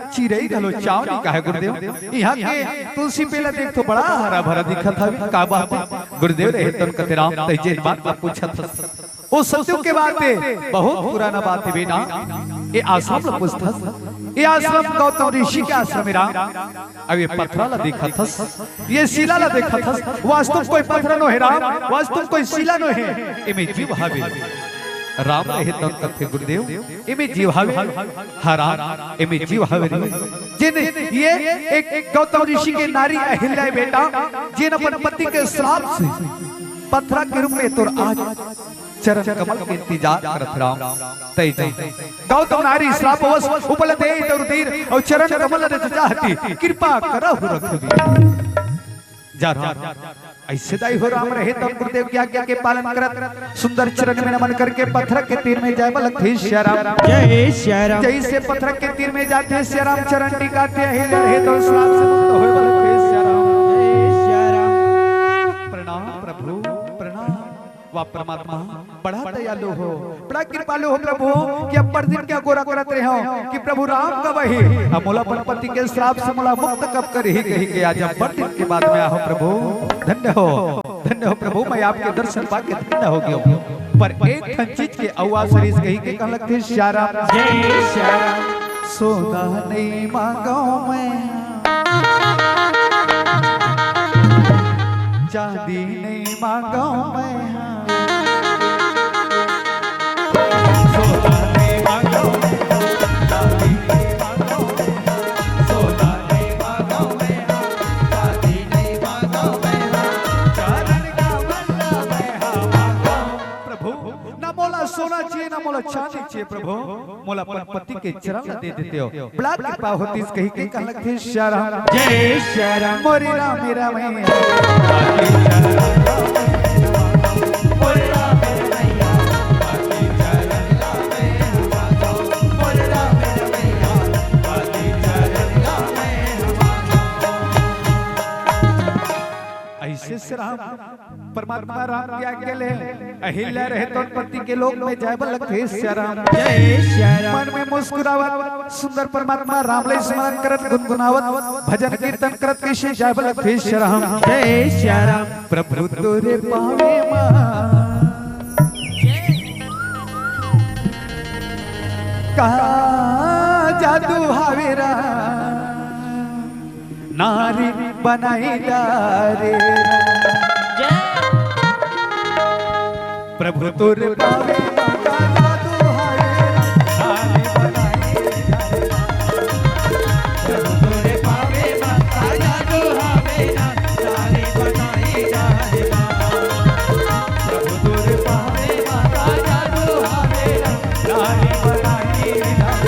चिरई घलो चाव नइ खाय गुरुदेव। इहाँ के तुलसी पेड़ ल देख तो बड़ा हरा भरा दिखत हवे, का बात हे? गुरुदेव रहे तन कथे राम तैं जेन बात ल पूछत हस, ओ सत्य के बात हे, बहुत पुराना बात हे बेटा। ए आश्रम ल पूछथस, ए आश्रम गौतम ऋषि के आश्रम हे राम। अब ए पथरा ल देखत हस, ए शिला ल देखत हस, वास्तव कोई पथरा नोहे राम, वास्तव कोई शिला नोहे, एमे जीव हवे। राम रहे तन कथे गुरुदेव, एमे जीव हवे। हाँ राम, एमे जीव हवे रे। जेन ए एक गौतम ऋषि के नारी अहिल्या बेटा, जेन अपन पति के श्राप से पथरा के रूप में तोर आज चरण कमल के इंतजार करत राम। तैं जा। गौतम नारी श्रापवश उपलत हे तोर तीर अउ चरण कमल रज चाहती कृपा करहु रघुवीर। जा राम, अइसे दाई हो राम रहे तब गुरुदेव के आज्ञा के पालन करत सुंदर चरण में नमन करके पथरा के तीर में जाय बर लगथे सियाराम। जय सियाराम। जइसे पथरा के तीर में जाथे सियाराम चरण टिकाथे अहिल्या रहे तो श्राप से मुक्त होय बर लगथे सियाराम। जय सियाराम। प्रणाम प्रभु, प्रणाम। वाह परमात्मा, बड़ा दयालु हो, बड़ा कृपालु हो प्रभु, कि अब्बड़ दिन के अगोरा करत रहे हो कि प्रभु राम कब आही, अब मोला अपन पति के श्राप से मोला मुक्त कब करही कहिके आज अब्बड़ दिन के बाद में आहो प्रभु। धन्य हो, धन्य हो प्रभु, मैं आपके दर्शन पाके धन्य हो गया हूँ। पर एक ठन चीज के अउ आसरीस कहिके कहन लगथे सियाराम। जय सियाराम। सोना नइ मांगव मैं, चांदी नइ मांगव मैं, सोना नइ मांगव मैं, चांदी नइ मांगव मैं, सोना नइ मांगव मैं, चांदी नइ मांगव मैं, चरण कमल मैं मांगव। प्रभु, ना मोला सोना चाहिए, ना मोला चांदी चाहिए प्रभु, मोला अपन पति के चरण ला दे देते हो। बड़ा कृपा होतिस कहिके कहन लगथे सियाराम। जय सियाराम। मोरे राम मेरा मैया। अइसे सियाराम परमात्मा राम के आज्ञा ले अहिल्या रहे तो पति के लोक में जाय बर लगथे सियाराम। जय सियाराम। मन में मुस्कुरावत सुंदर परमात्मा राम ला स्मरण करत गुनगुनावत भजन कीर्तन करत कइसे जाय बर लगथे सियाराम। जय सियाराम। प्रभु तोरे पाँवे मा का जादू हावे राम। नारी बनाई डारे। जय। प्रभु तोर पावे मौका जादू हावे, नारी बनाई डारे। प्रभु तोर पावे मौका जादू हावे, नारी बनाई डारे। प्रभु तोर पावे मौका जादू हावे, नारी बनाई डारे।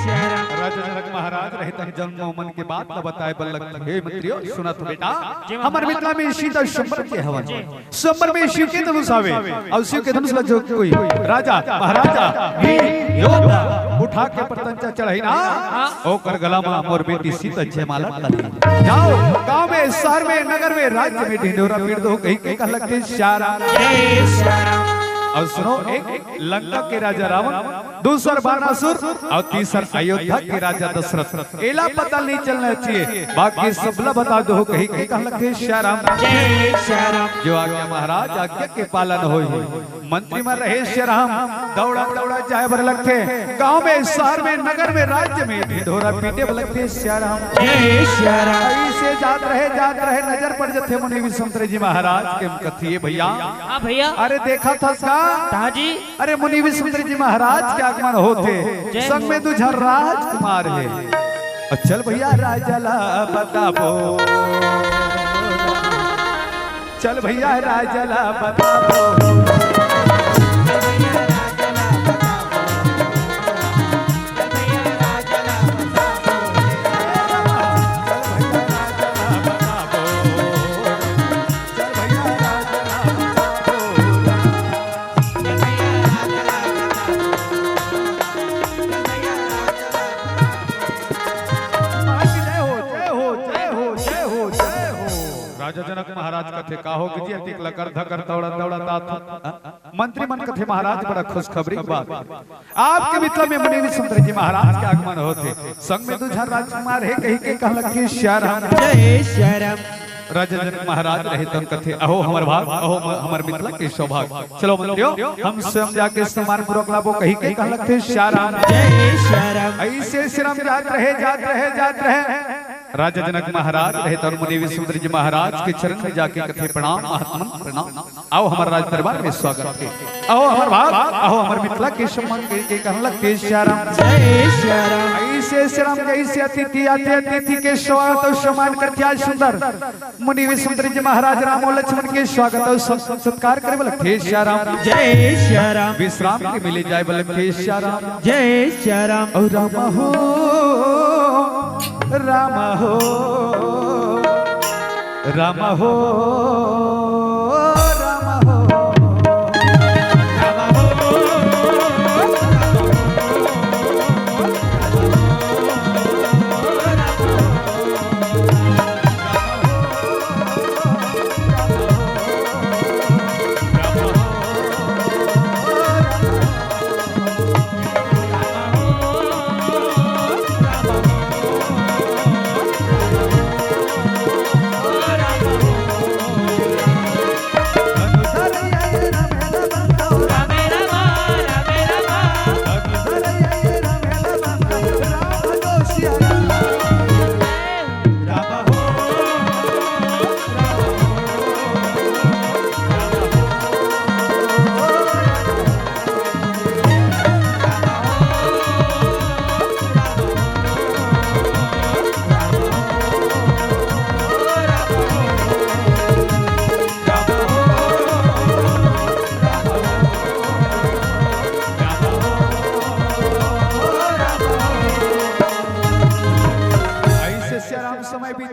राजा जनक महाराज रहे तन जन्म मन के बात ल बताए बर लगथे। हे मंत्रियों, सुनत हो बेटा, हमर मिथिला में सीता स्वयंवर के हवन। स्वयंवर में शिव के धनुष हवे, अउ शिव के धनुष ल जो कोई राजा, महाराजा, वीर, योद्धा उठा के प्रत्यंचा चढ़ही ना, ओकर गला म मोर बेटी सीता जयमाला डाली। जाओ, गांव में, शहर में, नगर में, राज्य में ढिंढोरा पीट दो, कहि के कह लगथे सिया राम। अउ सुनो, एक लंका के राजा रावण, दूसर बानासुर अउ तीसर अयोध्या के राजा दशरथ। एला पता नहीं चलना चाहिए, बाकी सबला बता दो, कहि के कह लगथे सिया राम। जो आज्ञा महाराज, आज्ञा के पालन होई। मंत्री मन रहे सिया राम, दौड़ा दौड़ा जाए बर लगथे। गांव में, शहर में, नगर में, राज्य में ढिंढोरा पीटे बर लगथे सिया राम। ऐसे जात रहे, जात रहे, नजर पड़ जथे मुनि विश्वामित्र जी महाराज के। कथिए भैया, हाँ भैया। अरे देखा था का? हाँ जी। अरे मुनि विश्वामित्र जी महाराज के आगमन होथे, संग में दू झन राजकुमार हे। अउ चल भैया राजा ला बताबो, चल भैया राजा ला बताबो। राजा जनक महाराज कथे, का हो गे जी, अतिक लकर धकर दौड़त दौड़त आत हो? मंत्री मन कथे, महाराज, बड़ा खुशखबरी के बात, आपके मिथिला में मुनि विश्वामित्र जी महाराज के आगमन होथे, संग में दू झन राजकुमार हे, कहि के कह लगथे सिया राम। राजा जनक महाराज रहे तन कथे, अहो हमर भाग, अहो म-, हमर मिथिला के सौभाग। चलो मंत्रियों, हम स्वयं जाके सम्मान पूर्वक लाबो, कहि के कह लगथे सिया राम। ऐसे सिया राम जात रहे, जात रहे, जात रहे। राजा जनक महाराज रहे तन मुनि विश्वामित्र जी महाराज के चरण में जाके कथे, प्रणाम महात्मन, प्रणाम। आओ हमर राज दरबार में स्वागत हे। आओ हमर भाग, आओ हमर मिथिला के सम्मान के, के कहन लगथे सिया राम। ऐसे सिया राम जैसे अतिथि आथे, अतिथि के स्वागत अउ सम्मान करथे। आज सुंदर मुनि विश्वामित्र जी महाराज राम अउ लक्ष्मण के स्वागत अउ सत-, सत्कार करे बर लगथे सिया राम। विश्राम के मिले जाए बर लगथे सिया राम। अउ राम हो, राम हो, राम हो, राम हो।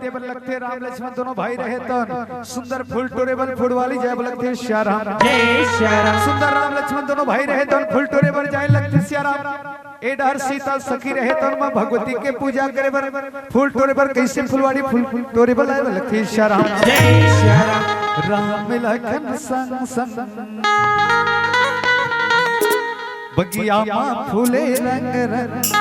बर लगथे, राम लक्ष्मण दोनों भाई रहे तन सुंदर फूल टोरे बर फुलवारी जाए बर लगथे सिया राम। जय सिया राम। सुंदर राम लक्ष्मण दोनों भाई रहे तन फूल टोरे बर जाए लगथे सिया राम। ए डहर सीता सखी रहे तन माँ भगवती के पूजा करे बर फूल टोरे बर कइसे फुलवारी फूल टोरे बर जाए बर लगथे सिया राम। जय सिया राम। राम लखन संग संग बगिया माँ फूले रंग रंग।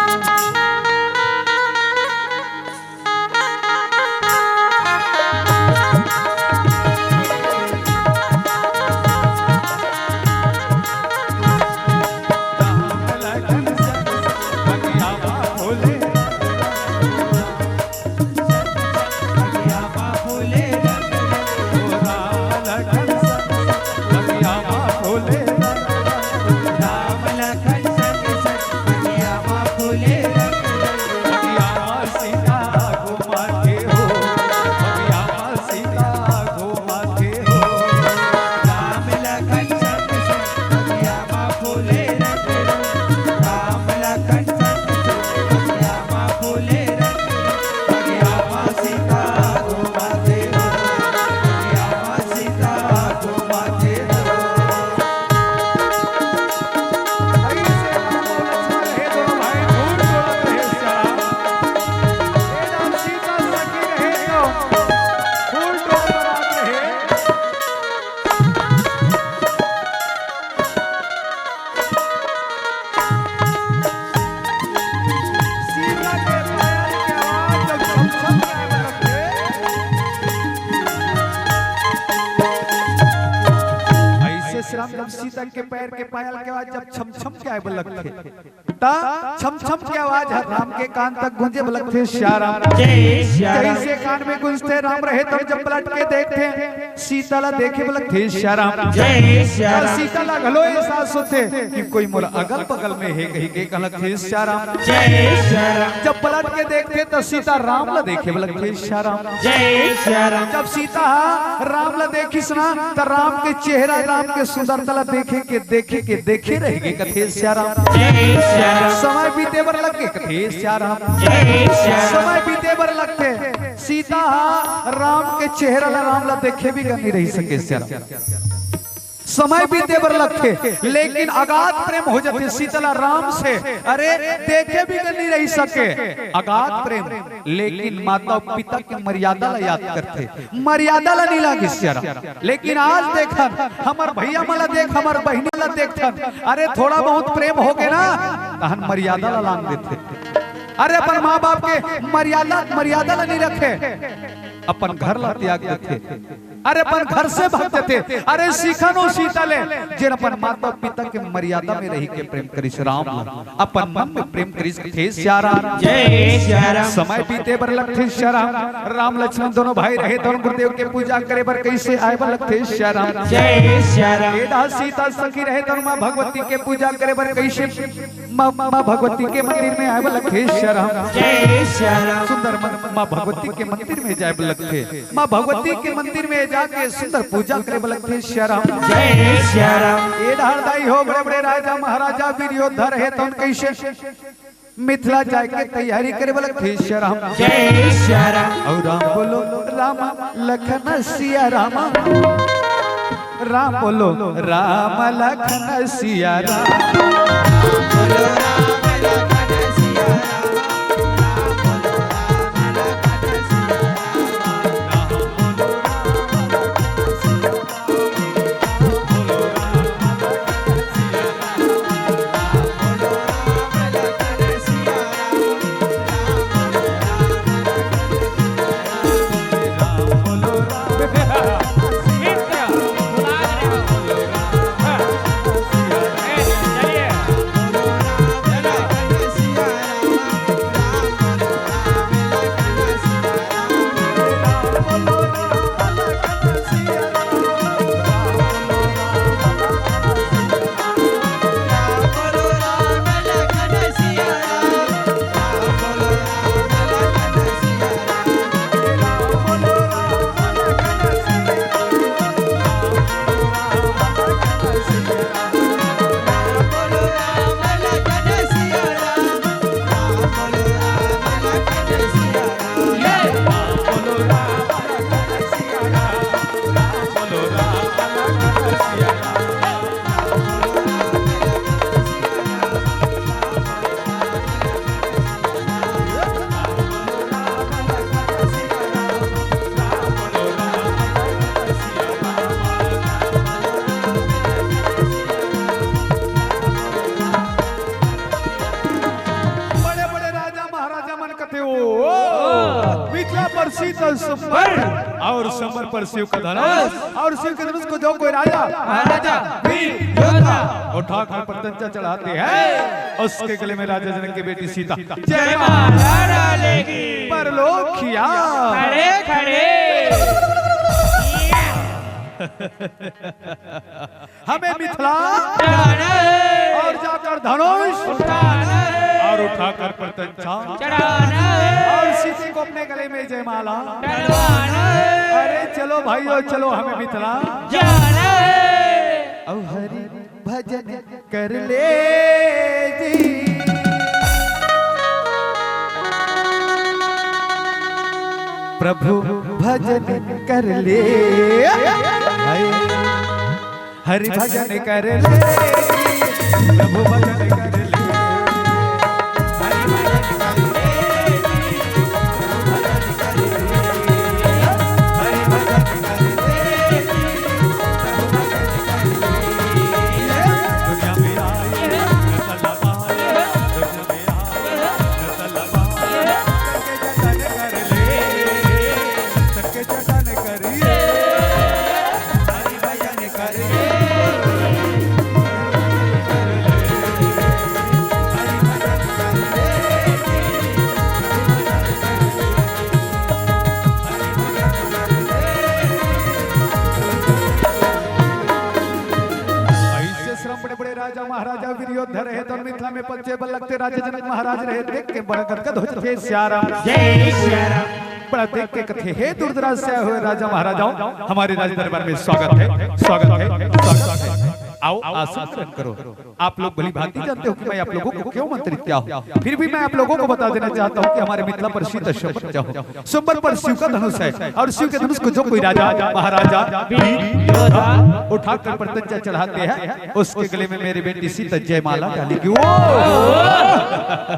अइसे श्याम जब सीता के पैर के पायल के आवाज जब छम छम के आए बर लगथे, त छम छम के आवाज हर राम के कान तक गूंजे बर लगथे सिया राम। जय सिया राम। जइसे कान में गूंजथे राम रहे तब जब पलट के देखथे सीता ला देखे बर लगथे सिया राम। जय सिया राम। सीता ला घलो एहसास होथे कि कोई मोर अगल बगल में हे कहि के कह लगथे सिया राम। जय सिया राम। जब पलट के देखथे त सीता राम ला देखे बर लगथे सिया राम। जय सिया राम। जब सीता ह राम ला देखिस ना त राम के चेहरा राम के सुंदरता ला देखे के देखे के देखे रह गे कथे सिया राम। जय सिया राम। समय बीते बर लग गे कथे सिया राम। जय सिया राम। समय बीते बर लगथे। सीता ह राम के चेहरा ला राम ला देखे बिगर नइ रहि सके सिया राम। समय बीते बर लगथे, लेकिन अगाध प्रेम हो जाथे सीता ला राम से। अरे देखे बिगर नइ रहि सके, अगाध प्रेम। लेकिन माता पिता के मर्यादा ला याद करथे, मर्यादा ला नइ लागे सिया राम। लेकिन आज देखन हमर भैया मन ला देख, हमर बहिनी ला देखथन, अरे थोड़ा बहुत प्रेम हो गे ना, तहन मर्यादा ला लांग देथे। अरे अपन माँ बाप के मर्यादा, मर्यादा ला नइ रखे, अपन घर ला त्याग देथे। अरे अपन घर से भाग देथे। अरे सीखन ओ सीता ले, जेन अपन माता पिता के मर्यादा में रहि के प्रेम करिस राम ला, अपन मन में प्रेम करिस कथे सिया राम। जय सिया राम। समय बीते बर लगथे सिया राम। राम लक्ष्मण दोनों भाई रहे, दोनों गुरुदेव के पूजा करे बर कइसे आए बर लगथे सिया राम। जय सिया राम। ए डहर सीता सखी रहे, दोनों माँ भगवती के पूजा करे बर कइसे माँ, माँ भगवती के मंदिर में आए बर लगथे सिया राम। जय सिया राम। सुंदर मन, माँ भगवती के मंदिर में जाए बर लगथे। माँ भगवती के मंदिर में जाके सुंदर पूजा करे बर लगथे सिया राम। जय सिया राम। ए डहर दाई हो बड़े बड़े राजा महाराजा वीर योद्धा रहे तउन कइसे मिथिला जाए के तैयारी करे बर लगथे सिया राम। जय सिया राम। अउ राम बोलो राम लखन सिया राम। राम बोलो राम लखन सिया राम। सीता सुंबर और सुंबर पर शिव का धनुष, और शिव के धनुष को जो कोई राजा, महाराजा, वीर, योद्धा उठाकर प्रत्यंचा चढ़ाते हैं, उसके गले में राजा जनक की बेटी सीता जयमाला डालेगी। परलोक किया। खड़े खड़े। हमें मिथिला जाना है। और जाकर धनुष उठाना है। और उठाकर प्रत्यंचा चढ़ाना है। और सीता को अपने गले में जयमाला डलवाना है। अरे चलो भाइयों, चलो, हमें मिथिला जाना है। और हरि भजन कर ले जी, प्रभु भजन कर ले। हाय। हरि भजन कर ले, प्रभु भजन कर ले। ऐसे श्रम बड़े बड़े राजा महाराजा वीर योद्धा रहे तो मिथिला में पंचे बल लगते राजा जनक महाराज रहे, देख के बड़ा गदगद हो जाते। सियाराम। जय सियाराम। बड़ा देख के कथे, हे दूर दराज से आए हुए राजा महाराजाओं, हमारे राज दरबार में स्वागत है, स्वागत है, स्वागत है। आओ, आसन ग्रहण करो। आप लोग भली भांति जानते हो कि मैं आप लोगों को क्यों मंत्रित किया हूँ, फिर भी मैं आप लोगों को बता देना चाहता हूँ कि हमारे मिथिला पर सीता सुंबर सुंबर पर शिव का धनुष है, और शिव के धनुष को जो कोई राजा महाराजा वीर योद्धा उठाकर प्रत्यंचा चढ़ाते हैं, उसके गले में मेरी बेटी सीता जयमाला डालेगी। ओ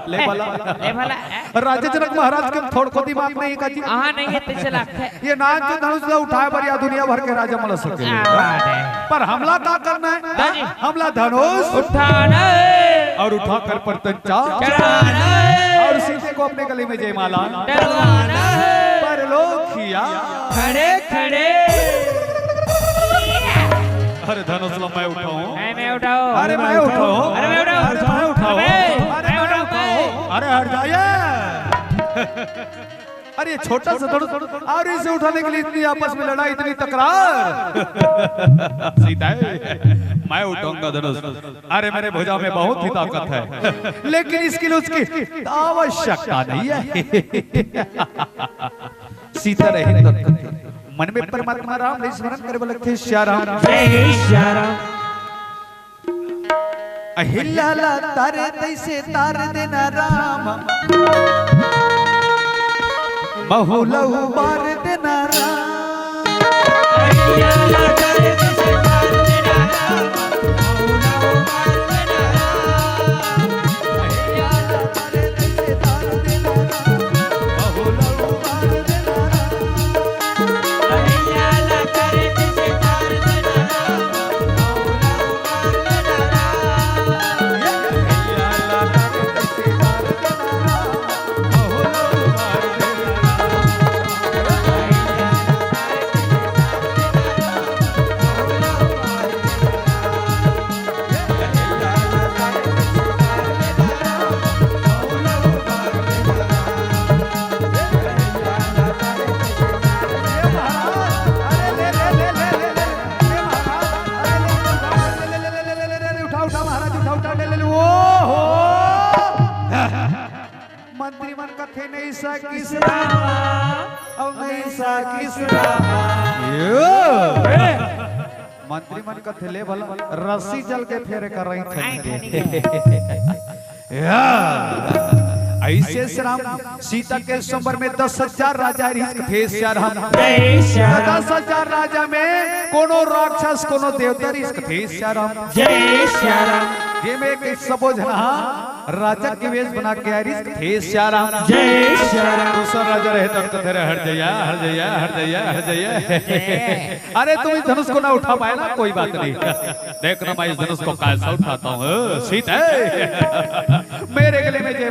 ले भला। ले भला। राजा जनक महाराज के थोड़को दिमाग नहीं का जी। हाँ, नहीं है, तेज लागथे। ये नान जो धनुष ला उठाए बर या दुनिया भर के राजा मला सके। क्या बात है। पर हमला का करना है? हाँ जी। हमला धनुष उठाना है। और उठाकर प्रत्यंचा चढ़ाना है। और सीता को अपने गले में जयमाला डलवाना है। परलोक किया। खड़े खड़े। अरे धनुष ला मैं उठाऊं। नहीं, मैं उठाऊं। अरे मैं उठाऊं। अरे मैं उठाऊं। अरे मैं उठाऊं। अबे, अरे मैं मैं उठाऊं। उठाऊं। अरे हट जाइए। अरे छोटा सा धनुष और इसे उठाने के लिए इतनी आपस में लड़ाई, इतनी तकरार। सीता है, मैं उठाऊंगा धनुष। अरे मेरे भुजा में बहुत ही ताकत है, लेकिन इसके लिए उसकी आवश्यकता नहीं है। सीता रहे तो मन में परमात्मा राम ला स्मरण करे वाला थे। सियाराम। जय सियाराम। अहिल्या ला तारे तैसे तार देना राम, महू लहू बार देना राम। उठा, उठा महाराज, उठा, उठा, ले, ले, ले। ओ हो। मंत्री मन कथे नहीं सा किसना, अब नहीं सा किसना। यो। मंत्री मन कथे ले भला, रस्सी जल के फेरे कर रही थे। या, ऐसे श्री राम सीता के स्वयंवर में दस हजार राजा रिहिस कथे सियाराम। जय सियाराम। दस हजार राजा में कोनो राक्षस, कोनो देवता रिहिस कथे सियाराम। जय सियाराम। ये में के सबो झन हा राजा के वेश बना के आए रिहिस कथे सियाराम। जय सियाराम। दूसरा राजा रहे तो कथे रहे, "हट जइया, हट जइया, हट जइया, हट जइया।" अरे तुम इस धनुष को ना उठा पाए ना, कोई बात नहीं। देख ना, मैं इस धनुष को कैसे उठाता हूँ। सीता, मेरे गले में जय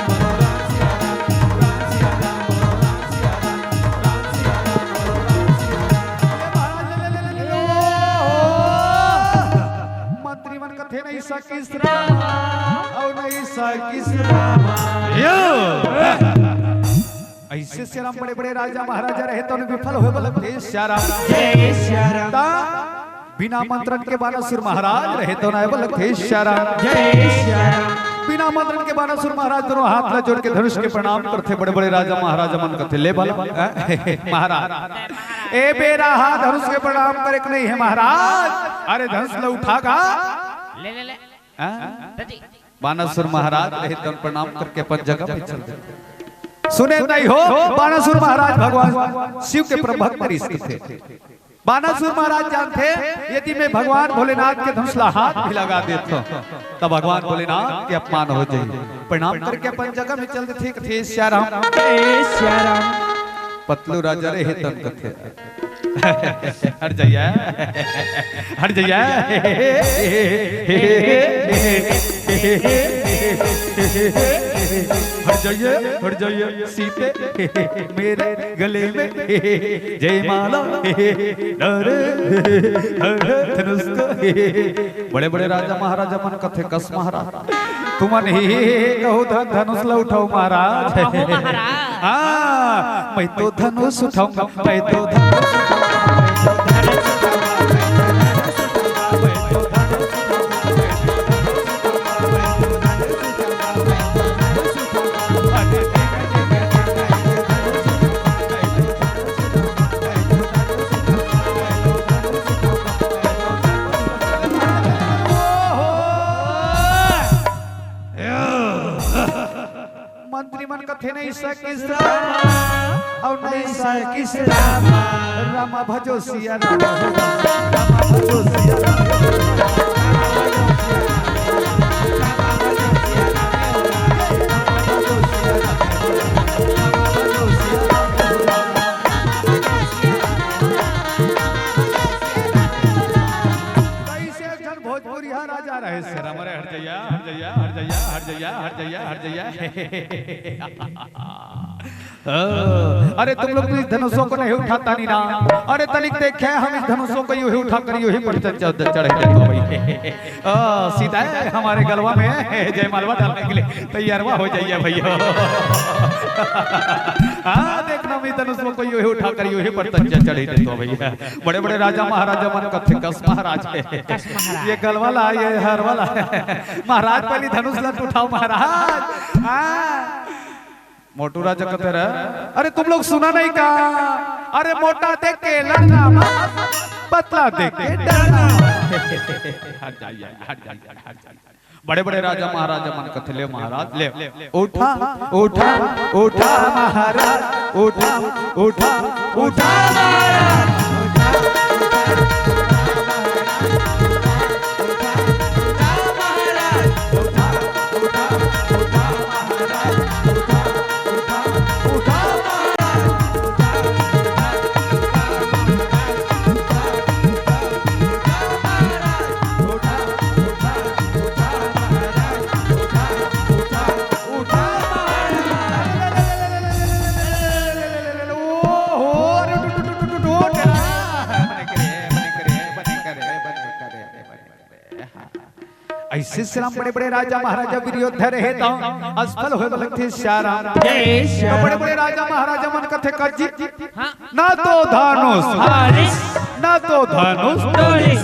मंत्री मन कथे, "नहीं सकिस रामा, अउ नहीं सकिस रामा।" यो। अइसे सियाराम बड़े-बड़े राजा महाराजा रहे तौन विफल होय बर लगथे सियाराम। जय सियाराम। ता बिना मंत्रन के बानासुर महाराज रहे तौन आय बर लगथे सियाराम। जय सियाराम। बिना मंत्रन के बानासुर महाराज दोनों हाथ ला जोड़ के धनुष के प्रणाम करथे। बड़े-बड़े राजा महाराजा मन कथे, "ले भला, हैं? महाराज, ए बेरा हा धनुष के प्रणाम करे के नहीं हे महाराज। अरे धनुष ला उठा गा।" ले, ले, ले। हैं? बानासुर महाराज रहे तौन प्रणाम करके अपन जगह पे चल दे। सुने नहीं हो, बानासुर महाराज भगवान शिव के परम भक्त रिहिस थे। बानासुर महाराज जानथे, यदि मैं भगवान भोलेनाथ के धनुष ला हाथ भी लगा देथों, त भगवान भोलेनाथ के अपमान हो जाही। प्रणाम करके अपन जगह में चल देथे, कथे, "सियाराम।" ए सियाराम। पतलू राजा रहे तौन कथे, हट जइया, हट जइया, हट जइया, हट जइया, सीते मेरे गले में जयमाला, डरे, डरे धनुष को। बड़े-बड़े राजा महाराजा मन कथे, कस महाराज, तुमन ही कहो धन धनुष ला उठाओ महाराज। उठाओ महाराज। हाँ, मैं तो धनुष उठाऊंगा, मैं तो धनुष उठाऊंगा, मैं तो धनुष उठाऊंगा, मैं तो धनुष उठाऊंगा। मंत्री मन कथे, "नहीं सकिस रामा, अउ नहीं सकिस रामा, रामा भजो सिया रामा, रामा भजो सिया रामा।" कइसे एक झन भोजपुरिया राजा रहे से, "राम रे, हट जइया, हट जइया, हट जइया, हट जइया, हट जइया, हट जइया।" ओ, अरे तुम लोग तो इस धनुषों को नहीं उठाता नहीं ना। अरे तनिक देखे, हम इस धनुषों को यूं ही उठाकर यूं ही पर चढ़, चढ़, चढ़ देते हैं भाई। ओ, सीधा है हमारे गलवा में जयमालवा डालने के लिए तैयारवा हो जाइए भैया। हाँ, देखना, मैं धनुषों को यूं ही उठाकर यूं ही पर चढ़, चढ़ ही देता हूँ भैया। बड़े-बड़े राजा महाराजा मन कथे, कस महाराज है। कस महाराज। ये गलवा ला, ये हरवा ला। महाराज पहली धनुष ला उठाओ महाराज। हाँ। मोटू राजा कथे रहे, "अरे तुम लोग सुना नहीं का? अरे मोटा देख के लड़ना, पतला देख के डरना।" हट जाइए, हट जाइए, हट जाइए। बड़े-बड़े राजा महाराजा मन कथे, "ले महाराज, ले, उठा, उठा, उठा महाराज, उठा, उठा, उठा महाराज।" अइसे सियाराम बड़े-बड़े राजा महाराजा वीर योद्धा रहे त असफल होय बर लगथे सियाराम। जय सियाराम। त बड़े-बड़े राजा महाराजा मन कथे, "कस जी, हाँ। ना तो धनुष हारिस, ना तो धनुष तोड़िस।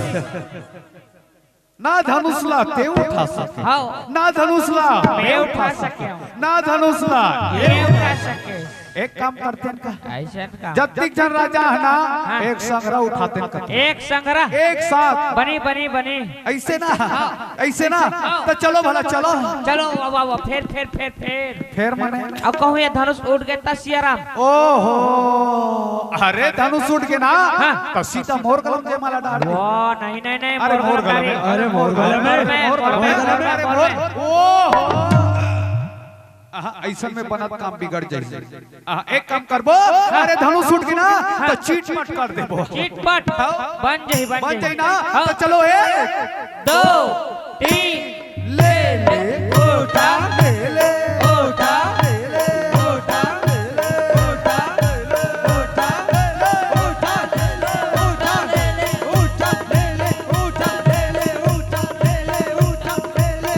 ना धनुष ला ते उठा सके, हाँ। ना धनुष ला मैं उठा सके, ना धनुष ला ये उठा सके।" एक काम करतेन का? अइसन का? जतिक झन राजा हे ना, हाँ। एक संघरा उठातेन का? एक संघरा? एक साथ। बनी, बनी, बनी। अइसे ना, अइसे ना। हाँ। त चलो भला, चलो। चलो, वाह, वाह, वाह, फेर, फेर, फेर, फेर। फेर मने? अब कहूँ ये धनुष उठ गे त सियाराम। ओहो, अरे धनुष उठ गे ना, हाँ। त सीता मोर गला म जयमाला डार दे। वाह, नहीं, नहीं, नहीं, अरे मोर गला म। अरे मोर गला म। मोर गला म, अरे मोर, ओहो। अहा, अइसन में बनत काम बिगड़ जाही। अहा, एक काम करबो, अरे धनुष उठ गे ना, त चिटपट कर देबो। चिटपट। हाँ। बन जाही, बन जाही ना, हाँ। त चलो, एक, दो, तीन। ले ले, उठा, ले ले, उठा, ले ले, उठा, ले ले, उठा, ले ले, उठा, ले ले, उठा, ले ले, उठा, ले ले, उठा, ले ले, उठा, ले ले, उठा, ले ले।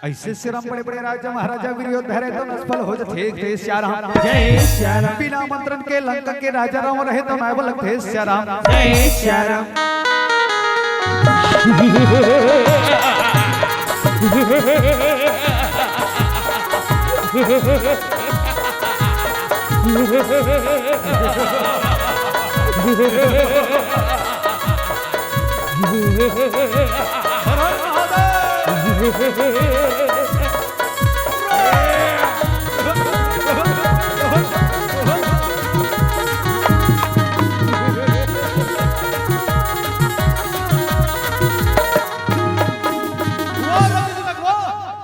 अइसे सियाराम बड़े-बड़े राजा महाराजा वीर योद्धा रहे त नष्फल हो जथे, जय सियाराम। जय सियाराम। बिना मंत्रन के लंका के राजा रावण रहे त नाय बलक, जय सियाराम। जय सियाराम।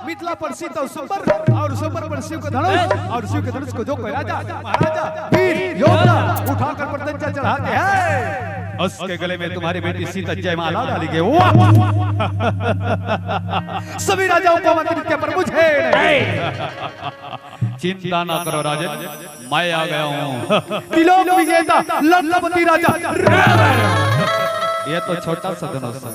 मिथिला पर सीता अउ सुंबर अउ सुंबर पर शिव के धनुष अउ शिव के धनुष को जो कोई राजा महाराजा वीर योद्धा उठाकर प्रत्यंचा चढ़ाते हैं, उसके गले में तुम्हारी बेटी सीता जयमाला डाली गई। वाह! सभी राजाओं को आमंत्रित किया, पर मुझे नहीं। चिंता ना करो राजन, मैं आ गया हूँ। त्रिलोक विजेता लंकापति राजा रावण। ये तो छोटा सा धनुष है।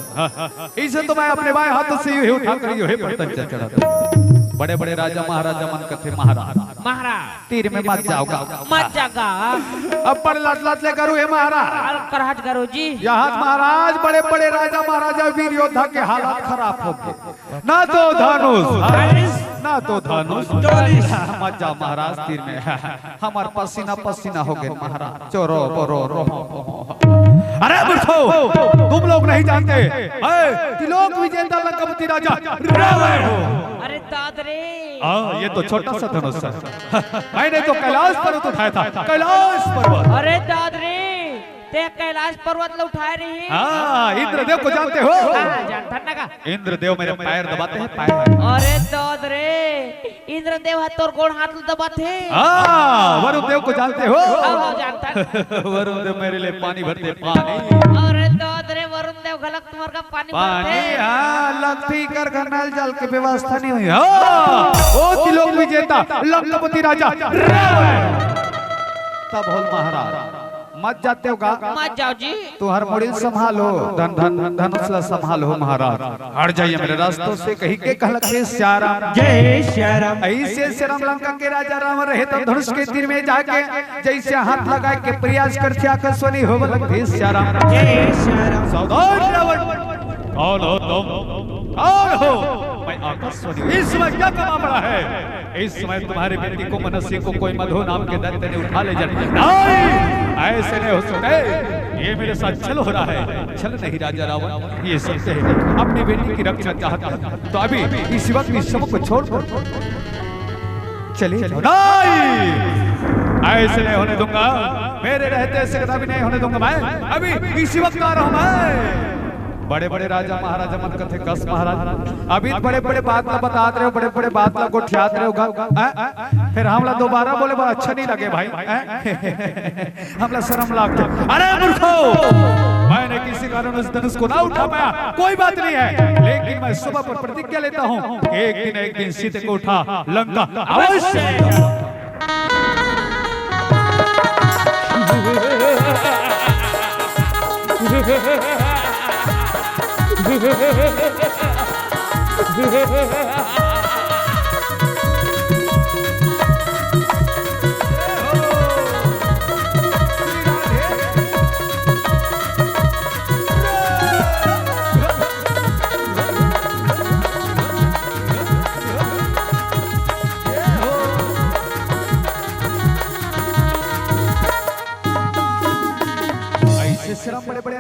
इसे तो मैं अपने बाएं हाथों से यूं ही उठा कर यूं ही प्रत्यंचा चढ़ाता हूँ। बड़े-बड़े राजा महाराजा मन कथे महाराज, महाराज। तीर में मत जाओगा। मत जागा। अब पर लट लट ले करू हे महाराज। अरे करहट करो जी। यहाँ महाराज, बड़े-बड़े राजा महाराजा वीर योद्धा के हालत खराब हो गए। ना तो धनुष, ना तो धनुष। मत जाओ महाराज तीर में। हमार पसीना पसीना हो गए महाराज। चोरो बोरो रो। अरे मूर्खो, तुम लोग नहीं जानते, त्रिलोक विजेता लंकापति राजा रावण हो। अरे दाद रे। हाँ, ये तो छोटा सा धनुष है। मैंने तो कैलाश पर्वत उठाया था, कैलाश पर्वत। अरे दाद रे, ते कैलाश पर्वत ल उठाए रही। हाँ, इंद्रदेव को जानते हो? हाँ, जानथन ना का। इंद्रदेव मेरे पैर दबाते हैं, पैर। अरे दाद रे, इंद्रदेव ह तोर गोड़ हाथ ल दबाथे। हाँ, वरुण देव को जानते हो? हाँ, हाँ, जानथन। वरुण देव मेरे लिए पानी भरते, पानी। अरे दाद रे, वरुण देव घलक तुम्हार का पानी पानी, भरते। हाँ, लगती कर का नल जल के व्यवस्था नहीं हुई। हाँ, ओ त्रिलोक विजेता, लंकापति राजा, रावण। तब होल महाराज। मत जाते हो गा? मत जाओ जी। तुहर मुड़ी ल संभालो, धन, धन, धनुष ला संभालो महाराज। हट जाइए मेरे रास्तों से, कही के कहलक हे सियाराम। जय सियाराम। अइसे सियाराम लंका के राजा रावण रहे त धनुष के तीर में जाके जइसे हाथ लगाए के प्रयास करथे, आकाशवाणी होवे लगथे सियाराम। जय सियाराम। सावधान रावण। कौन हो तुम? कौन हो? मैं आकाशवाणी। इस समय क्या कमा पड़ा है? इस समय तुम्हारे बेटी को मनस्वी को कोई मधु नाम के दैत्य ने उठा ले जाए। नहीं, ऐसे नहीं हो सकते। ये मेरे साथ छल हो रहा है। छल नहीं राजा रावण, ये सत्य है। अपनी बेटी की रक्षा चाहता है तो अभी इसी वक्त इस शव को छोड़ दो। चलिए जाओ। नहीं, ऐसे नहीं होने दूंगा। मेरे रहते ऐसे कदापि नहीं होने दूंगा मैं। अभी इसी वक्त आ रहा हूं मैं। बड़े-बड़े राजा महाराजा मन कथे, कस महाराज, अभी बड़े-बड़े बात ला बतात रहे हो, बड़े-बड़े बात ला गोठियात रहे हो गा, हैं? फिर हमला दोबारा बोले बर अच्छा नहीं लगे भाई, हैं? हमला शर्म लागथे। अरे मूर्खो, मैंने किसी कारण उस धनुष को ना उठा पाया, कोई बात नहीं है, लेकिन मैं सुबह पर प्रतिज्ञा लेता हूँ कि एक दिन, एक दिन सीते को उठा लंका अवश्य।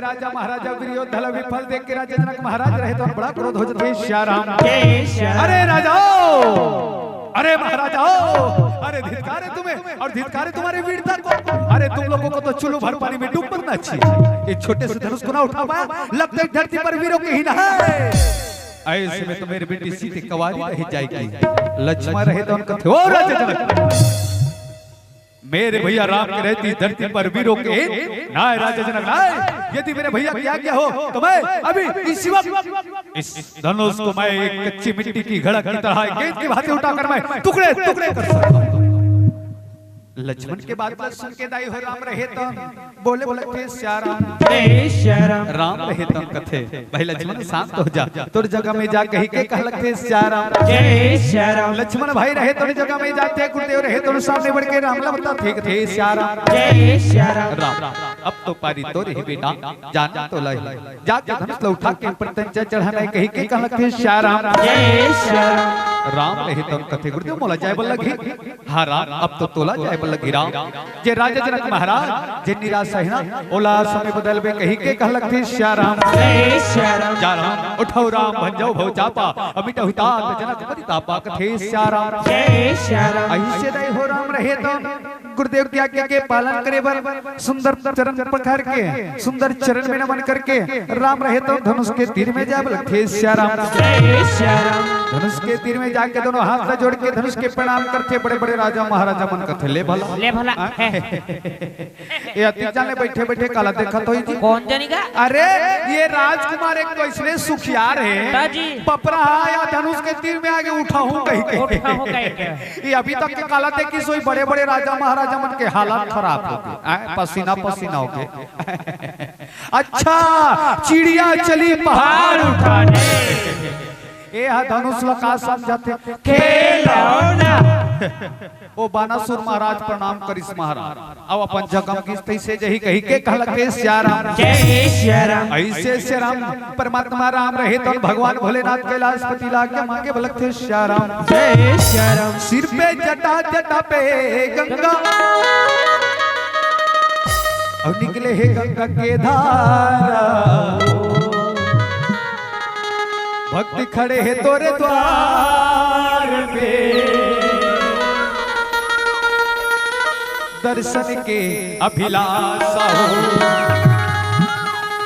राजा महाराजा वीर योद्धा ला विफल देख के राजा जनक महाराज रहे तो बड़ा क्रोध हो जाथे। सियाराम। जय सियाराम। अरे राजाओ, अरे महाराजाओ, अरे धिक्कार हे तुम्हें और धिक्कार हे तुम्हारी वीरता को। अरे तुम लोगों को तो चुल्लू भर पानी में डूब मरना चाहिए। ये छोटे से धनुष को ना उठा पाया, लगता है धरती पर वीरों के ही ना है। ऐसे में तो मेरी बेटी सीते कवारी रह जाएगी। लक्ष्मण रहे तो उनका थे, ओ राजा जनक, मेरे भैया राम के रहती धरती पर वीरों के नाय राजा जनक नाय। यदि मेरे भैया की आज्ञा हो तो मैं अभी इसी वक्त इस धनुष को मैं एक कच्ची मिट्टी की घड़ा की तरह एक गेंद की भांति उठाकर मैं टुकड़े टुकड़े कर सकता हूँ। लक्ष्मण के बात ला सुन के दाई हो राम रहे तो बोले, बोले थे सियाराम। जय सियाराम। राम रहे तो कथे, भाई लक्ष्मण शांत हो जा, तोर जगह में जा कही के कहलक थे सियाराम। जय सियाराम। लक्ष्मण भाई रहे तोर जगह में जाथे, गुरुदेव रहे तोर सामने बढ़ के राम ला बताथे थे सियाराम। जय सियाराम। राम, अब तो पारी तोर ही बेटा, जाना तो लाई, जाके धनुष ला उठा के ऊपर तंचा चढ़ाना है कही के कहलक थे सियाराम। जय सियाराम। राम रहे तो कथे गुरुदेव मोला जाय बर लगही। हाँ राम, अब तो तोला जाय बर लगही राम। जे राजा जनक महाराज, जे निराश हे ना, ओला समय बदलबे कही के कहलक थे सियाराम। जय सियाराम। जा राम, उठव राम, भंजव भव चापा, अमिटहु तात जनक परितापा कथे सियाराम। जय सियाराम। अइसे दाई हो राम रहे तो गुरुदेव की आज्ञा के पालन करे बर सुंदर चरण पकड़ के, सुंदर चरण में नमन करके राम रहे तो धनुष के तीर में जाय बर लगथे सियाराम। जय सियाराम। धनुष के तीर में जाके दोनों हाथ ला जोड़ के धनुष के प्रणाम करथे। बड़े बड़े राजा महाराजा मन कथे, ले भला। ले भला। हाँ? ये अतीत जाने बैठे बैठे काला देखत होही जी। कौन जानी का? अरे, ये राजकुमार एक तो इसने सुखियार हे। हाँ जी। पपरा हा या धनुष के तीर में आगे उठाहूं कही के। उठाहूं कही के। ये अभी तक के काला देखिस होही, बड़े बड़े राजा महाराजा मन के हालत खराब हो गे, आय, पसीना पसीना हो गे। अच्छा, चिड़िया चली पहाड़ उठाने। ए हा धनुष ला का समझाथे? खिलौना। ओ बानासुर महाराज प्रणाम करिस महाराज। अब अपन जगह में गिस तइसे जही कही के कहलक थे सियाराम। जय सियाराम। अइसे सियाराम परमात्मा राम रहे तो भगवान भोलेनाथ कैलाशपति ला के मांगे बर लगथे सियाराम। जय सियाराम। सिर पे जटा, जटा पे गंगा, अउ निकले हे गंगा के धारा। भक्त खड़े हे तोरे द्वार पे, दर्शन के अभिलाषा हो।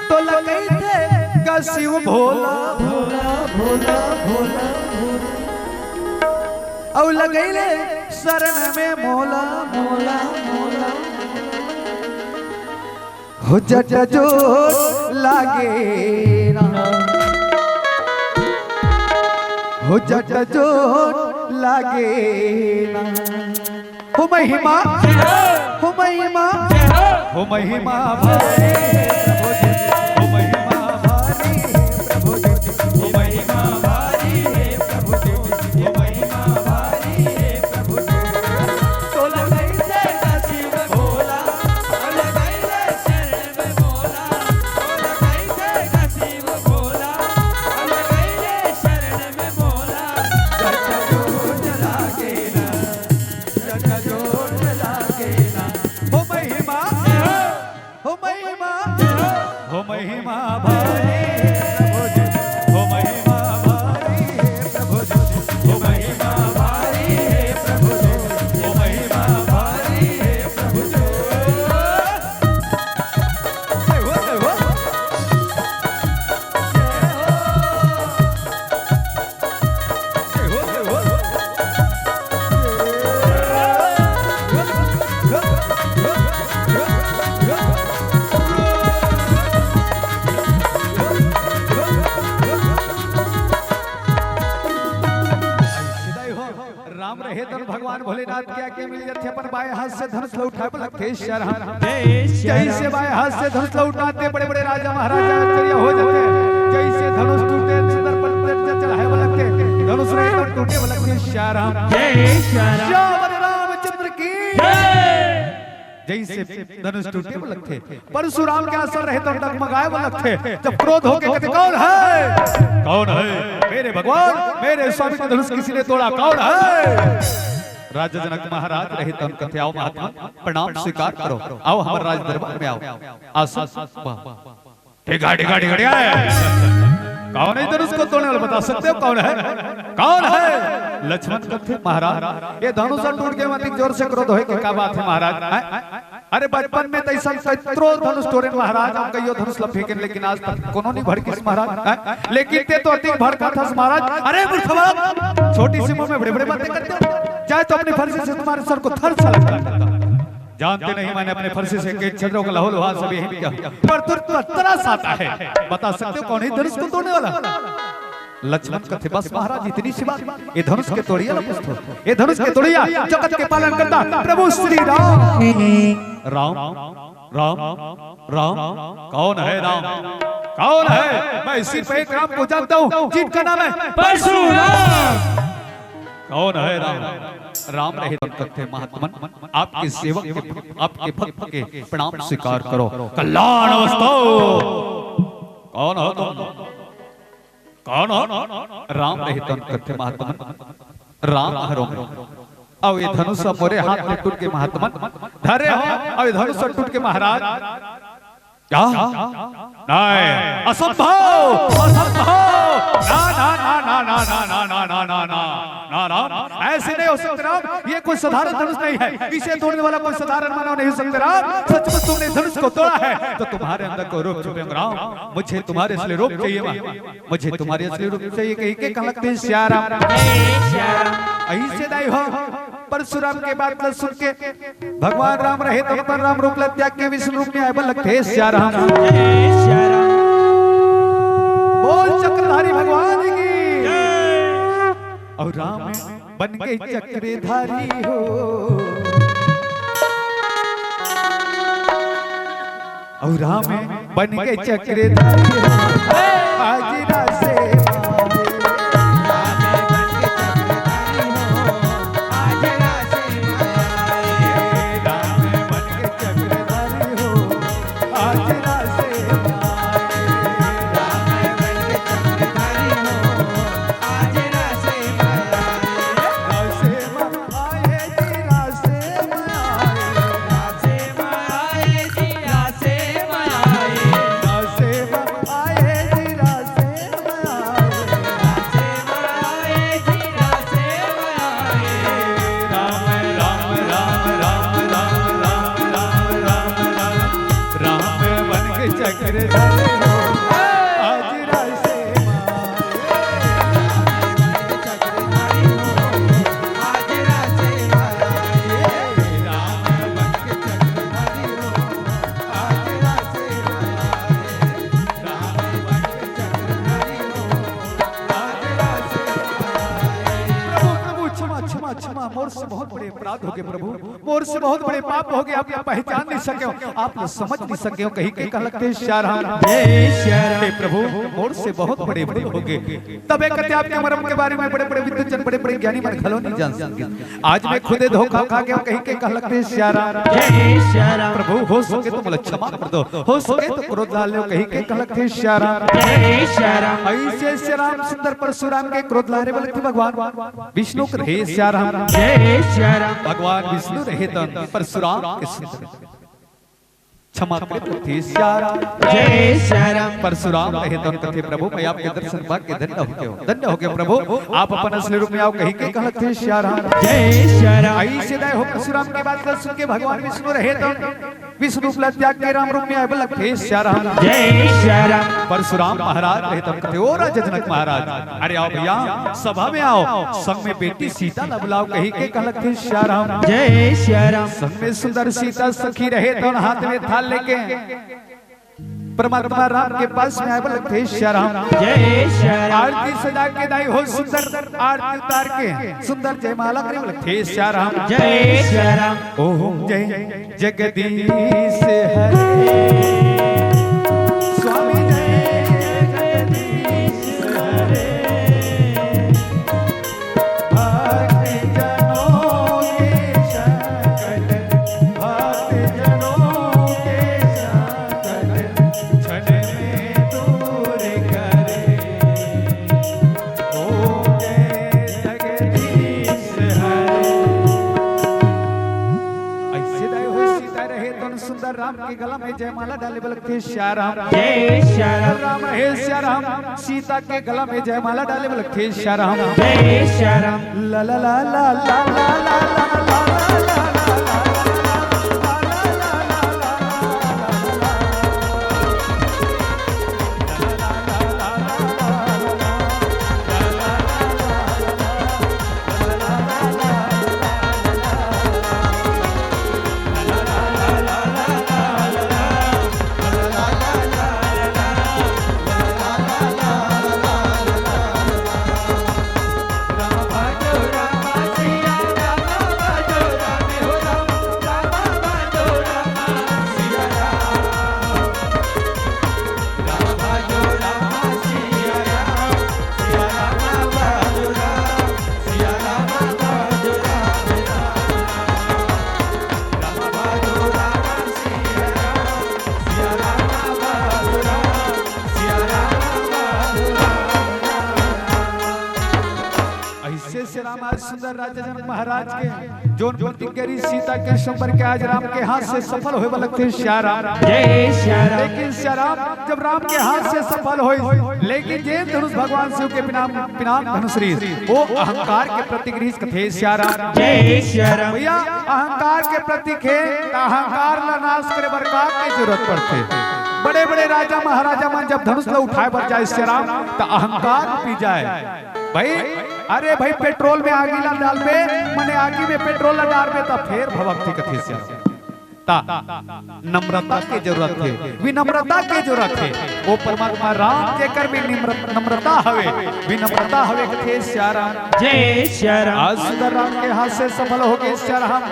तो लगई थे का शिव भोला, भोला, भोला, भोला, भोला। अउ लगई ले शरण में मोला, मोला, मोला। हो जट जोर लागे ना, हो जट जोर लागे ना। हो महिमा, हो महिमा, हो महिमा भारी, हो महिमा भारी, प्रभु जी, हो महिमा भारी हे प्रभु जी, हो महिमा भारी हे प्रभु जी। तोला कैसे नसीब भोला, तोला कैसे शरण में भोला, तोला कैसे नसीब भोला, तोला कैसे शरण में भोला। जट जोर लागे ना, जट जोर लागे ना, हो महिमा। हो महिमा, हो महिमा भारी हे प्रभु जी, हो महिमा भारी हे प्रभु जी, हो महिमा भारी हे प्रभु जी, हो महिमा भारी हे प्रभु जी। जय हो, जय हो। राम रहे तन भगवान भोलेनाथ के आगे मिल जाथे, अपन बाएं हाथ से धनुष ला उठाए बर लगथे, सियाराम। जय सियाराम। जैसे बाएं हाथ से धनुष ला उठाथे, बड़े बड़े राजा महाराजा आश्चर्य हो जाथे। जैसे धनुष टूटे, सुंदर पर चढ़ाए बर लगथे, धनुष रहे तो टूटे बर लगथे, सियाराम। जय सियाराम। सियावर रामचंद्र की जय। जैसे धनुष टूटे बर लगथे, परशुराम के आसन रहे तो डगमगाए बर लगथे। जब क्रोध होके कहथे, "कौन है? कौन है? मेरे भगवान, मेरे स्वामी का धनुष किसी ने तोड़ा? कौन है?" राजा जनक महाराज रहे तो कथे, "आओ महात्मा, प्रणाम स्वीकार करो, आओ हमारे राज दरबार में आओ।" आसन, वाह। ठीक है, ठीक है, ठीक है, ठीक है। कौन है धनुष को तोड़ने वाला, बता सकते हो कौन है? कौन है? लक्ष्मण कथे महाराज, ये धनुष ह टूट गे, अतिक जोर से क्रोध होय के का बात हे महाराज? हैं? अरे बचपन में त अइसन कतरो धनुष टोरेन महाराज, हम कहियो धनुष ल फेंकेन, लेकिन आज तक कोनो नइ भड़किस महाराज। हैं? लेकिन तें तो अतिक भड़कत हस महाराज। अरे मूर्ख बालक, छोटी सी उम्र में बड़े-बड़े बातें करते हो। चाहे तो अपनी फरसी से तुम्हारे सर को थर सा लगा देता। जानते नहीं, मैंने अपने फरसी से कई छज्जरों का लहू लुहान सब यहीं किया, पर तू पतरा सा आता है। बता सकते हो कौन है धनुष को तोड़ने वाला? लक्ष्मण कथे, बस महाराज, इतनी सी बात। ये धनुष के तोड़िया ला पूछथों, ये धनुष के तोड़िया, जगत के पालन करता प्रभु श्री राम। राम, राम, राम, कौन है राम? कौन है? मैं सिर्फ एक राम को जानता हूँ, जिनका नाम है परशुराम। कौन है राम? राम रहे तन कथे महात्मन, आपके सेवक के, आपके भक्त के प्रणाम स्वीकार करो। कल्याण अवस्था। कौन हो तुम? कौन हो? राम रहे तन कथे महात्मन, राम हरो। अउ ये धनुष मोरे हाथ में टूट गे महात्मन, धरे हो, अउ ये धनुष टूट गे महाराज। क्या? नहीं, असंभव, असंभव। ना, ना, ना, राम, ऐसे नहीं हो सकते राम। ये कोई साधारण धनुष नहीं है, इसे तोड़ने वाला कोई साधारण मानव नहीं हो सकता राम। सचमुच तुमने धनुष को तोड़ा है तो तुम्हारे अंदर कोई रूप छुपे होंगे राम। मुझे तुम्हारे असली रूप चाहिए माँ, मुझे तुम्हारे असली रूप चाहिए। कहि के कहन लगथे सियाराम। अइसे दाई हो, परशुराम के बात ल सुन के भगवान राम रहे तन पर राम रूप ला त्याग के विष्णु रूप में आए बर लगथे सियाराम। बोल चक्रधारी भगवान की। अउ राम बन गे चक्रधारी हो, अउ राम बन गे चक्रधारी हो, आज रासे प्रभु, प्रभु, क्षमा, क्षमा, क्षमा, मोर से बहुत बड़े अपराध हो गए प्रभु, मोर से बहुत बड़े पाप हो गए, आप पहचान नहीं सके हो, आप समझ नहीं सके हो, कहि के कहन लगथे सियाराम। जय सियाराम। हे प्रभु, मोर से बहुत बड़े भूल हो गए। तब एक कथे आपके मरम के बारे में बड़े-बड़े विद्वजन, बड़े-बड़े ज्ञानी मन घलो नहीं जान सके। आज मैं खुदे धोखा खा गया हूँ, कहि के कहन लगथे सियाराम। जय सियाराम। प्रभु, हो सके तो मोला क्षमा कर दो, हो सके तो क्रोध ला लेव, कहि के कहन लगथे सियाराम। जय सियाराम। अइसे सियाराम सुंदर परशुराम के क्रोध ला हरे बोले थे भगवान विष्णु के रहे सियाराम। जय सियाराम। भगवान विष्णु रहे तन परशुराम के सुंदर क्षमा करे तो थे सियाराम। जय सियाराम। परशुराम रहे तन कथे प्रभु, मैं आपके दर्शन पाके धन्य हो गया हूँ, धन्य हो गया प्रभु, आप अपन असली रूप में आओ, कहि के कहन लगथे सियाराम। जय सियाराम। अइसे दाई हो परशुराम के बात ला सुन के भगवान विष्णु रहे तन विष्णु रूप ला त्याग के राम रूप में आए बर लगथे सियाराम। जय सियाराम। परशुराम महाराज रहे तन कथे, ओ राजा जनक महाराज, अरे आओ भैया, सभा में आओ, संग में बेटी सीता ला बुलाओ, कहि के कहन लगथे सियाराम। जय सियाराम। संग में सुंदर सीता सखी रहे तन हाथ में थाल लेके परमात्मा राम के पास में आए बर लगथे सियाराम। जय सियाराम। आरती सजा के दाई हो सुंदर आरती उतार के सुंदर जयमाला करे बर लगथे सियाराम। जय सियाराम। ओम जय जगदीश हरे। स्वामी जय जगदीश हरे। भक्त जनों के संकट, भक्त जनों के संकट क्षण में दूर करे। ओम जय जगदीश हरे। अइसे दाई हो सीता रहे तन सुन सुंदर राम के गला में जयमाला डाले बर लगथे सिया राम। जय सिया राम। राम हे सिया राम, सीता के गला में जयमाला डाले बर लगथे सिया राम। जय सिया राम। ला ला ला ला। अइसे सिया राम आज सुंदर राजा जनक महाराज के जोन प्रतिज्ञा रहिस सीता के स्वयंवर के, आज राम के हाथ से सफल होय बर लगथे सिया राम। जय सिया राम। लेकिन सिया राम जब राम के हाथ से सफल होइस, लेकिन जेन धनुष भगवान शिव के पिनाक, पिनाक धनुष रहिस, वो अहंकार के प्रतीक रहिस कथे सिया राम। जय सिया राम। भैया, अहंकार के प्रतीक हे, त अहंकार ला नाश करे बर का के जरूरत पड़थे? बड़े-बड़े राजा महाराजा मन जब धनुष ला उठाए बर जाय सिया राम, त अहंकार पी जाय। भाई, अरे भाई, पेट्रोल में आगी ला डालबे, मने आगी में पेट्रोल ला डालबे, त फेर भभकथे कथे सिया राम। त नम्रता के जरूरत हे, विनम्रता के जरूरत हे। वो परमात्मा राम जेकर में निम्र-, नम्रता हवे, विनम्रता हवे कथे सिया राम। जय सिया राम। आज सुंदर राम के हाथ से सफल हो गे सिया राम।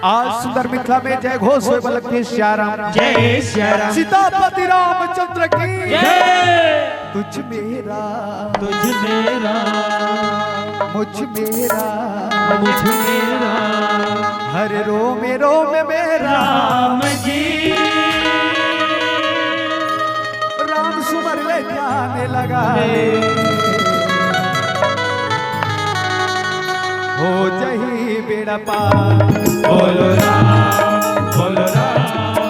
आज सुंदर मिथिला में जय घोष होय बर लगथे सिया राम। जय सिया राम। सीतापति रामचंद्र की जय। तुझ मेरा, तुझ मेरा, मुझ मेरा, मुझ मेरा, हर रोम रोम में राम जी। राम सुमर ले ध्यान लगा ले, हो जही बेड़ा पार। बोलो राम, बोलो राम।